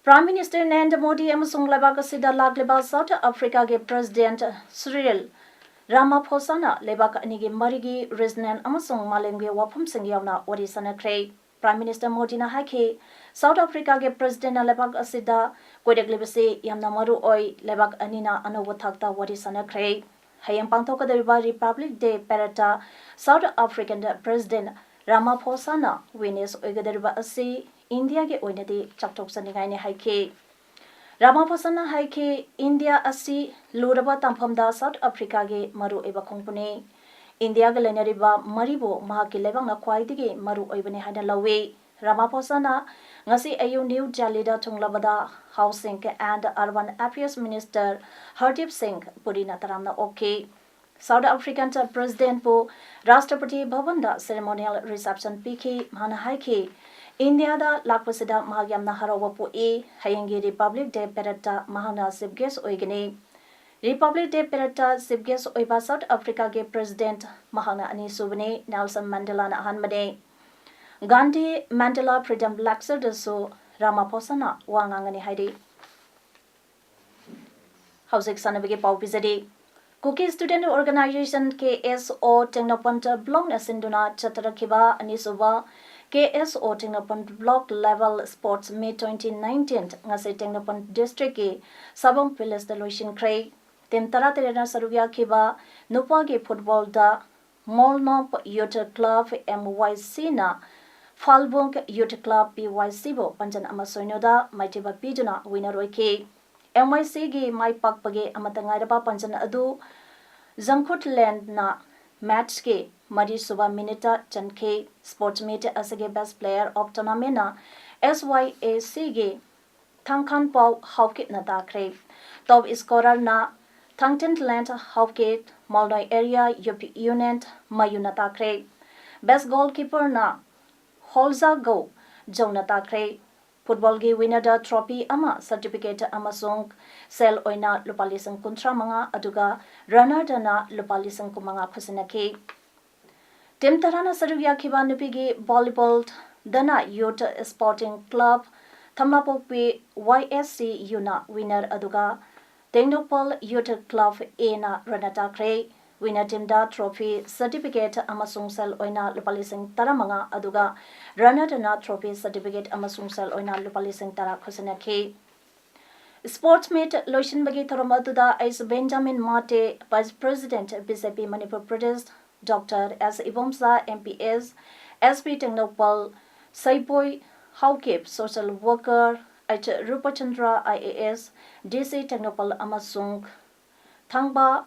Prime Minister ꯅꯔꯦꯟꯗ꯭ꯔ ꯃꯣꯗꯤ ꯑꯃꯁꯨꯡ ꯂꯩꯕꯥꯛ ꯑꯁꯤꯗ ꯂꯥꯛꯂꯤꯕ ꯁꯥꯎꯠ ꯑꯐ꯭ꯔꯤꯀꯥꯒꯤ ꯄ꯭ꯔꯦꯁꯤꯗꯦꯟꯠ ꯁꯤꯔꯤꯜ ꯔꯥꯃꯥꯐꯣꯁꯥꯅ ꯂꯩꯕꯥꯛ ꯑꯅꯤꯒꯤ ꯃꯔꯤꯒꯤ ꯔꯤꯖꯅꯦꯜ ꯑꯃꯁꯨꯡ ꯃꯥꯂꯦꯝꯒꯤ ꯋꯥꯐꯝꯁꯤꯡ ꯌꯥꯎꯅ ꯋꯥꯔꯤ ꯁꯥꯅꯈ꯭ꯔꯦ꯫ Prime Minister ꯃꯣꯗꯤꯅ ꯍꯥꯏꯈꯤ, ꯁꯥꯎꯠ ꯑꯐ꯭ꯔꯤꯀꯥꯒꯤ ꯄ꯭ꯔꯦꯁꯤꯗꯦꯟꯠꯅ ꯂꯩꯕꯥꯛ ꯑꯁꯤꯗ ꯀꯣꯏꯔꯛꯂꯤꯕꯁꯤ ꯌꯥꯝꯅ ꯃꯔꯨ ꯑꯣꯏ, ꯂꯩꯕꯥꯛ ꯑꯅꯤꯅ ꯑꯅꯧꯕ ꯊꯥꯛꯇ ꯋꯥꯔꯤ ꯁꯥꯅꯈ꯭ꯔꯦ꯫ ꯍꯌꯦꯡ ꯄꯥꯡꯊꯣꯛꯀꯗꯧꯔꯤꯕ republic day ꯄꯦꯔꯦꯗꯇ south African president ꯔꯥꯃꯥꯐꯣꯁꯥꯅ witness ꯑꯣꯏꯒꯗꯧꯔꯤꯕ ꯑꯁꯤ ꯏꯟꯗꯤꯌꯥꯒꯤ ꯑꯣꯏꯅꯗꯤ ꯆꯥꯎꯊꯣꯛꯆꯅꯤꯡꯉꯥꯏꯅꯤ ꯍꯥꯏꯈꯤ꯫ ꯔꯥꯃꯥꯐꯣꯁꯥꯅ ꯍꯥꯏꯈꯤ, ꯏꯟꯗꯤꯌꯥ ꯑꯁꯤ ꯂꯨꯔꯕ ꯇꯥꯡꯐꯝꯗ ꯁꯥꯎꯠ ꯑꯐ꯭ꯔꯤꯀꯥꯒꯤ ꯃꯔꯨꯑꯣꯏꯕ ꯈꯣꯡꯄꯨꯅꯤ꯫ ꯏꯟꯗꯤꯌꯥꯒ ꯂꯩꯅꯔꯤꯕ ꯃꯔꯤꯕꯨ ꯃꯍꯥꯛꯀꯤ ꯂꯩꯕꯥꯛꯅ ꯈ꯭ꯋꯥꯏꯗꯒꯤ ꯃꯔꯨ ꯑꯣꯏꯕꯅꯤ ꯍꯥꯏꯅ ꯂꯧꯏ꯫ ꯔꯥꯃꯥꯐꯣꯁꯥꯅ ꯉꯁꯤ ꯑꯌꯨꯛ ꯅ꯭ꯌꯨ ꯗꯦꯜꯂꯤꯗ ꯊꯨꯡꯂꯕꯗ Housing and Urban Affairs Minister Hardeep ꯁꯤꯡ ꯄꯨꯔꯤꯅ ꯇꯔꯥꯝꯅ ꯑꯣꯛꯈꯤ꯫ ꯁꯥꯎꯠ ꯑꯐ꯭ꯔꯤꯀꯥꯟ ꯄ꯭ꯔꯦꯁꯤꯗꯦꯟꯠꯄꯨ ꯔꯥꯁꯇ꯭ꯔꯄꯇꯤ ꯚꯕꯟꯗ ceremonial reception ꯄꯤꯈꯤ꯫ ꯃꯍꯥꯛꯅ ꯍꯥꯏꯈꯤ, ꯏꯟꯗꯤꯌꯥꯗ ꯂꯥꯛꯄꯁꯤꯗ ꯃꯍꯥꯛ ꯌꯥꯝꯅ ꯍꯔꯥꯎꯕ ꯄꯣꯛꯏ꯫ ꯍꯌꯦꯡꯒꯤ ꯔꯤꯄꯕ꯭ꯂꯤꯛ ꯗꯦ ꯄꯦꯔꯦꯗꯇ ꯃꯍꯥꯛꯅ ꯆꯤꯐ ꯒꯦꯁ ꯑꯣꯏꯒꯅꯤ꯫ ꯔꯤꯄꯕ꯭ꯂꯤꯛ ꯗꯦ ꯄꯦꯔꯦꯗꯇ ꯆꯤꯐ ꯒꯦꯁ ꯑꯣꯏꯕ ꯁꯥꯎꯠ ꯑꯐ꯭ꯔꯤꯀꯥꯒꯤ ꯄ꯭ꯔꯦꯁꯤꯗꯦꯟꯠ ꯃꯍꯥꯛꯅ ꯑꯅꯤꯁꯨꯕꯅꯤ꯫ ꯅꯦꯜꯁꯟ ꯃꯦꯟꯗꯦꯂꯥꯅ ꯑꯍꯥꯟꯕꯅꯤ꯫ ꯒꯥꯟꯙꯤ ꯃꯦꯟꯗꯦꯂꯥ ꯐ꯭ꯔꯤꯗꯝ ꯂꯦꯛꯆꯔꯗꯁꯨ ꯔꯥꯃꯥꯐꯣꯁꯥꯅ ꯋꯥ ꯉꯥꯡꯒꯅꯤ ꯍꯥꯏꯔꯤ꯫ ꯍꯧꯖꯤꯛ ꯁꯥꯟꯅꯕꯒꯤ ꯄꯥꯎ ꯄꯤꯖꯔꯤ꯫ ꯀꯨꯀꯤ ꯁ꯭ꯇꯨꯗꯦꯟꯠ ꯑꯣꯔꯒꯅꯥꯏꯖꯦꯁꯟ, ꯀꯦ ꯑꯦꯁ ꯑꯣ, ꯇꯦꯡꯅꯧꯄꯜ ꯕ꯭ꯂꯣꯛꯅ ꯁꯤꯟꯗꯨꯅ ꯆꯠꯊꯔꯛꯈꯤꯕ ꯑꯅꯤꯁꯨꯕ K S O Tengnoupal Block Level Sports Meet twenty nineteen ꯉꯁꯤ ꯇꯦꯡꯅꯧꯄꯜ ꯗꯤꯁꯇ꯭ꯔꯤꯛꯀꯤ ꯁꯥꯕꯝ ꯚꯤꯂꯦꯖꯇ ꯂꯣꯏꯁꯤꯟꯈ꯭ꯔꯦ꯫ ꯇꯤꯝ ꯇꯔꯥꯇꯔꯦꯠꯅ ꯁꯔꯨꯛ ꯌꯥꯈꯤꯕ ꯅꯨꯄꯥꯒꯤ ꯐꯨꯠꯕꯣꯜꯗ Molnop youth club, M Y C, ꯅ Phalbung youth club, P Y C, ꯕꯨ ꯄꯥꯟꯖꯟ ꯑꯃ ꯁꯣꯏꯅꯣꯗ ꯃꯥꯏꯊꯤꯕ ꯄꯤꯗꯨꯅ ꯋꯤꯅꯔ ꯑꯣꯏꯈꯤ꯫ M Y C ꯒꯤ ꯃꯥꯏ ꯄꯥꯛꯄꯒꯤ ꯑꯃꯠꯇ ꯉꯥꯏꯔꯕ ꯄꯥꯟꯖꯟ ꯑꯗꯨ ꯖꯪꯈꯨꯠꯂꯦꯟꯅ ꯃꯦꯠꯆꯀꯤ ꯃꯔꯤꯁꯨꯕ ꯃꯤꯅꯤꯠꯇ ꯆꯟꯈꯤ꯫ ꯁ꯭ꯄꯣꯔꯠꯁ ꯃꯤꯠ ꯑꯁꯤꯒꯤ Best Player of Tournamentꯅ S Y A C ꯒꯤ ꯊꯥꯡꯈꯥꯟꯄꯥꯎ ꯍꯥꯎꯀꯤꯞꯅ ꯇꯥꯈ꯭ꯔꯦ꯫ ꯇꯣꯞ ꯁ꯭ꯀꯣꯔꯔꯅ ꯊꯥꯡꯇꯤꯟꯂꯦꯟ ꯍꯥꯎꯀꯤꯞ, ꯃꯥꯜꯅꯣꯏ ꯑꯦꯔꯤꯌꯥ ꯌꯨ ꯄꯤ ꯌꯨꯅꯤꯌꯟ, ꯃꯌꯨꯅ ꯇꯥꯈ꯭ꯔꯦ꯫ ꯕꯦꯁ ꯒꯣꯜꯀꯤꯄꯔꯅ ꯍꯣꯜꯖꯥꯒꯧ ꯖꯧꯅ ꯇꯥꯈ꯭ꯔꯦ꯫ ꯐꯨꯠꯕꯣꯜꯒꯤ ꯋꯤꯅꯔꯗ ꯇ꯭ꯔꯣꯐꯤ ꯑꯃ, ꯁꯔꯇꯤꯐꯤꯀꯦꯠ ꯑꯃꯁꯨꯡ ꯁꯦꯜ ꯑꯣꯏꯅ ꯂꯨꯄꯥ ꯂꯤꯁꯤꯡ ꯀꯨꯟꯊ꯭ꯔꯥ ꯃꯉꯥ, ꯑꯗꯨꯒ ꯔꯟꯅꯔꯗꯅ ꯂꯨꯄꯥ ꯂꯤꯁꯤꯡ ꯀꯨꯟꯃꯉꯥ ꯈꯨꯠꯁꯤꯟꯅꯈꯤ꯫ ꯇꯤꯝ ꯇꯔꯥꯅ ꯁꯔꯨꯛ ꯌꯥꯈꯤꯕ ꯅꯨꯄꯤꯒꯤ ꯚꯣꯂꯤꯕꯣꯜꯗꯅ ꯌꯨꯊ ꯁ꯭ꯄꯣꯔꯇꯤꯡ ꯀ꯭ꯂꯕ ꯊꯝꯂꯥꯄꯣꯛꯄꯤ, Y S C U, ꯅ ꯋꯤꯅꯔ, ꯑꯗꯨꯒ ꯇꯦꯡꯅꯧꯄꯜ ꯌꯨꯊ ꯀ꯭ꯂꯕ, A ꯅ ꯔꯟꯅꯔ ꯇꯥꯈ꯭ꯔꯦ꯫ ꯋꯤꯅꯔ ꯇꯤꯝꯗ ꯇ꯭ꯔꯣꯐꯤ, ꯁꯔꯇꯤꯐꯤꯀꯦꯠ ꯑꯃꯁꯨꯡ ꯁꯦꯜ ꯑꯣꯏꯅ ꯂꯨꯄꯥ ꯂꯤꯁꯤꯡ ꯇꯔꯥꯃꯉꯥ, ꯑꯗꯨꯒ ꯔꯟꯅꯔꯗꯅ ꯇ꯭ꯔꯣꯐꯤ, ꯁꯔꯇꯤꯐꯤꯀꯦꯠ ꯑꯃꯁꯨꯡ ꯁꯦꯜ ꯑꯣꯏꯅ ꯂꯨꯄꯥ ꯂꯤꯁꯤꯡ ꯇꯔꯥ ꯈꯨꯠꯁꯤꯟꯅꯈꯤ꯫ ꯁ꯭ꯄꯣꯔꯠꯁ ꯃꯤꯠ ꯂꯣꯏꯁꯤꯟꯕꯒꯤ ꯊꯧꯔꯝ ꯑꯗꯨꯗ H Benjamin Mate, Vice President, B J P Manipur Pradesh, Doctor S Ibomsa, M P S, S P Tengnoupal, ꯁꯩꯕꯣꯏ Haokip, social worker, H Rupachandra, I A S, D C Tengnoupal, ꯑꯃꯁꯨꯡ ꯊꯥꯡꯕ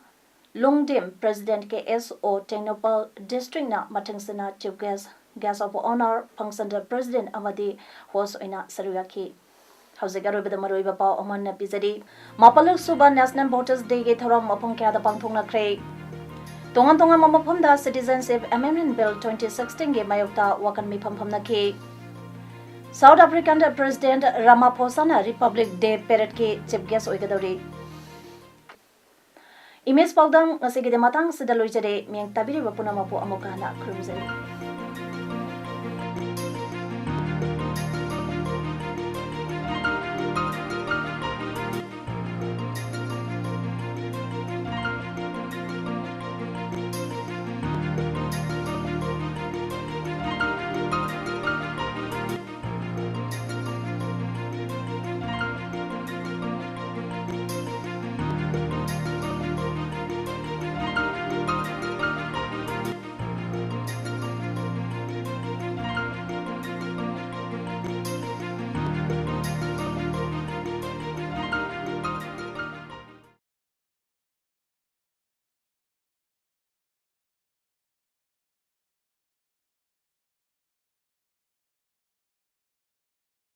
ꯂꯣꯡꯗꯤꯝ, President, K S O Tengnoupal ꯗꯤꯁꯇ꯭ꯔꯤꯛꯅ ꯃꯊꯪꯁꯤꯅ Chief Guest, Guest of Honour, functionꯗ President ꯑꯃꯗꯤ host ꯑꯣꯏꯅ ꯁꯔꯨꯛ ꯌꯥꯈꯤ꯫ ꯍꯧꯖꯤꯛ ꯑꯔꯣꯏꯕꯗ ꯃꯔꯨꯑꯣꯏꯕ ꯄꯥꯎ ꯑꯃ ꯍꯟꯅ ꯄꯤꯖꯔꯤ꯫ ꯃꯥꯄꯜꯂꯛ ꯁꯨꯕ National Voters Dayꯒꯤ ꯊꯧꯔꯝ ꯃꯐꯝ ꯀꯌꯥꯗ ꯄꯥꯡꯊꯣꯛꯅꯈ꯭ꯔꯦ꯫ ꯇꯣꯉꯥꯟ ꯇꯣꯉꯥꯟꯕ ꯃꯐꯝꯗ Citizenship Amendment Bill twenty sixteenꯒꯤ ꯃꯥꯌꯣꯛꯇ ꯋꯥꯀꯟ ꯃꯤꯐꯝ ꯐꯝꯅꯈꯤ꯫ South African President Ramaphosaꯅ Republic Day Paradeꯀꯤ Chief Guest ꯑꯣꯏꯒꯗꯧꯔꯤ꯫ ꯏꯃꯦꯖ ꯄꯥꯎꯗꯝ ꯉꯁꯤꯒꯤꯗꯤ ꯃꯇꯥꯡ ꯑꯁꯤꯗ ꯂꯣꯏꯖꯔꯦ꯫ ꯃꯤꯠꯌꯦꯡ ꯇꯥꯕꯤꯔꯤꯕ ꯄꯨꯝꯅꯃꯛꯄꯨ ꯑꯃꯨꯛꯀ ꯍꯟꯅ ꯈꯨꯔꯨꯝꯖꯔꯤ꯫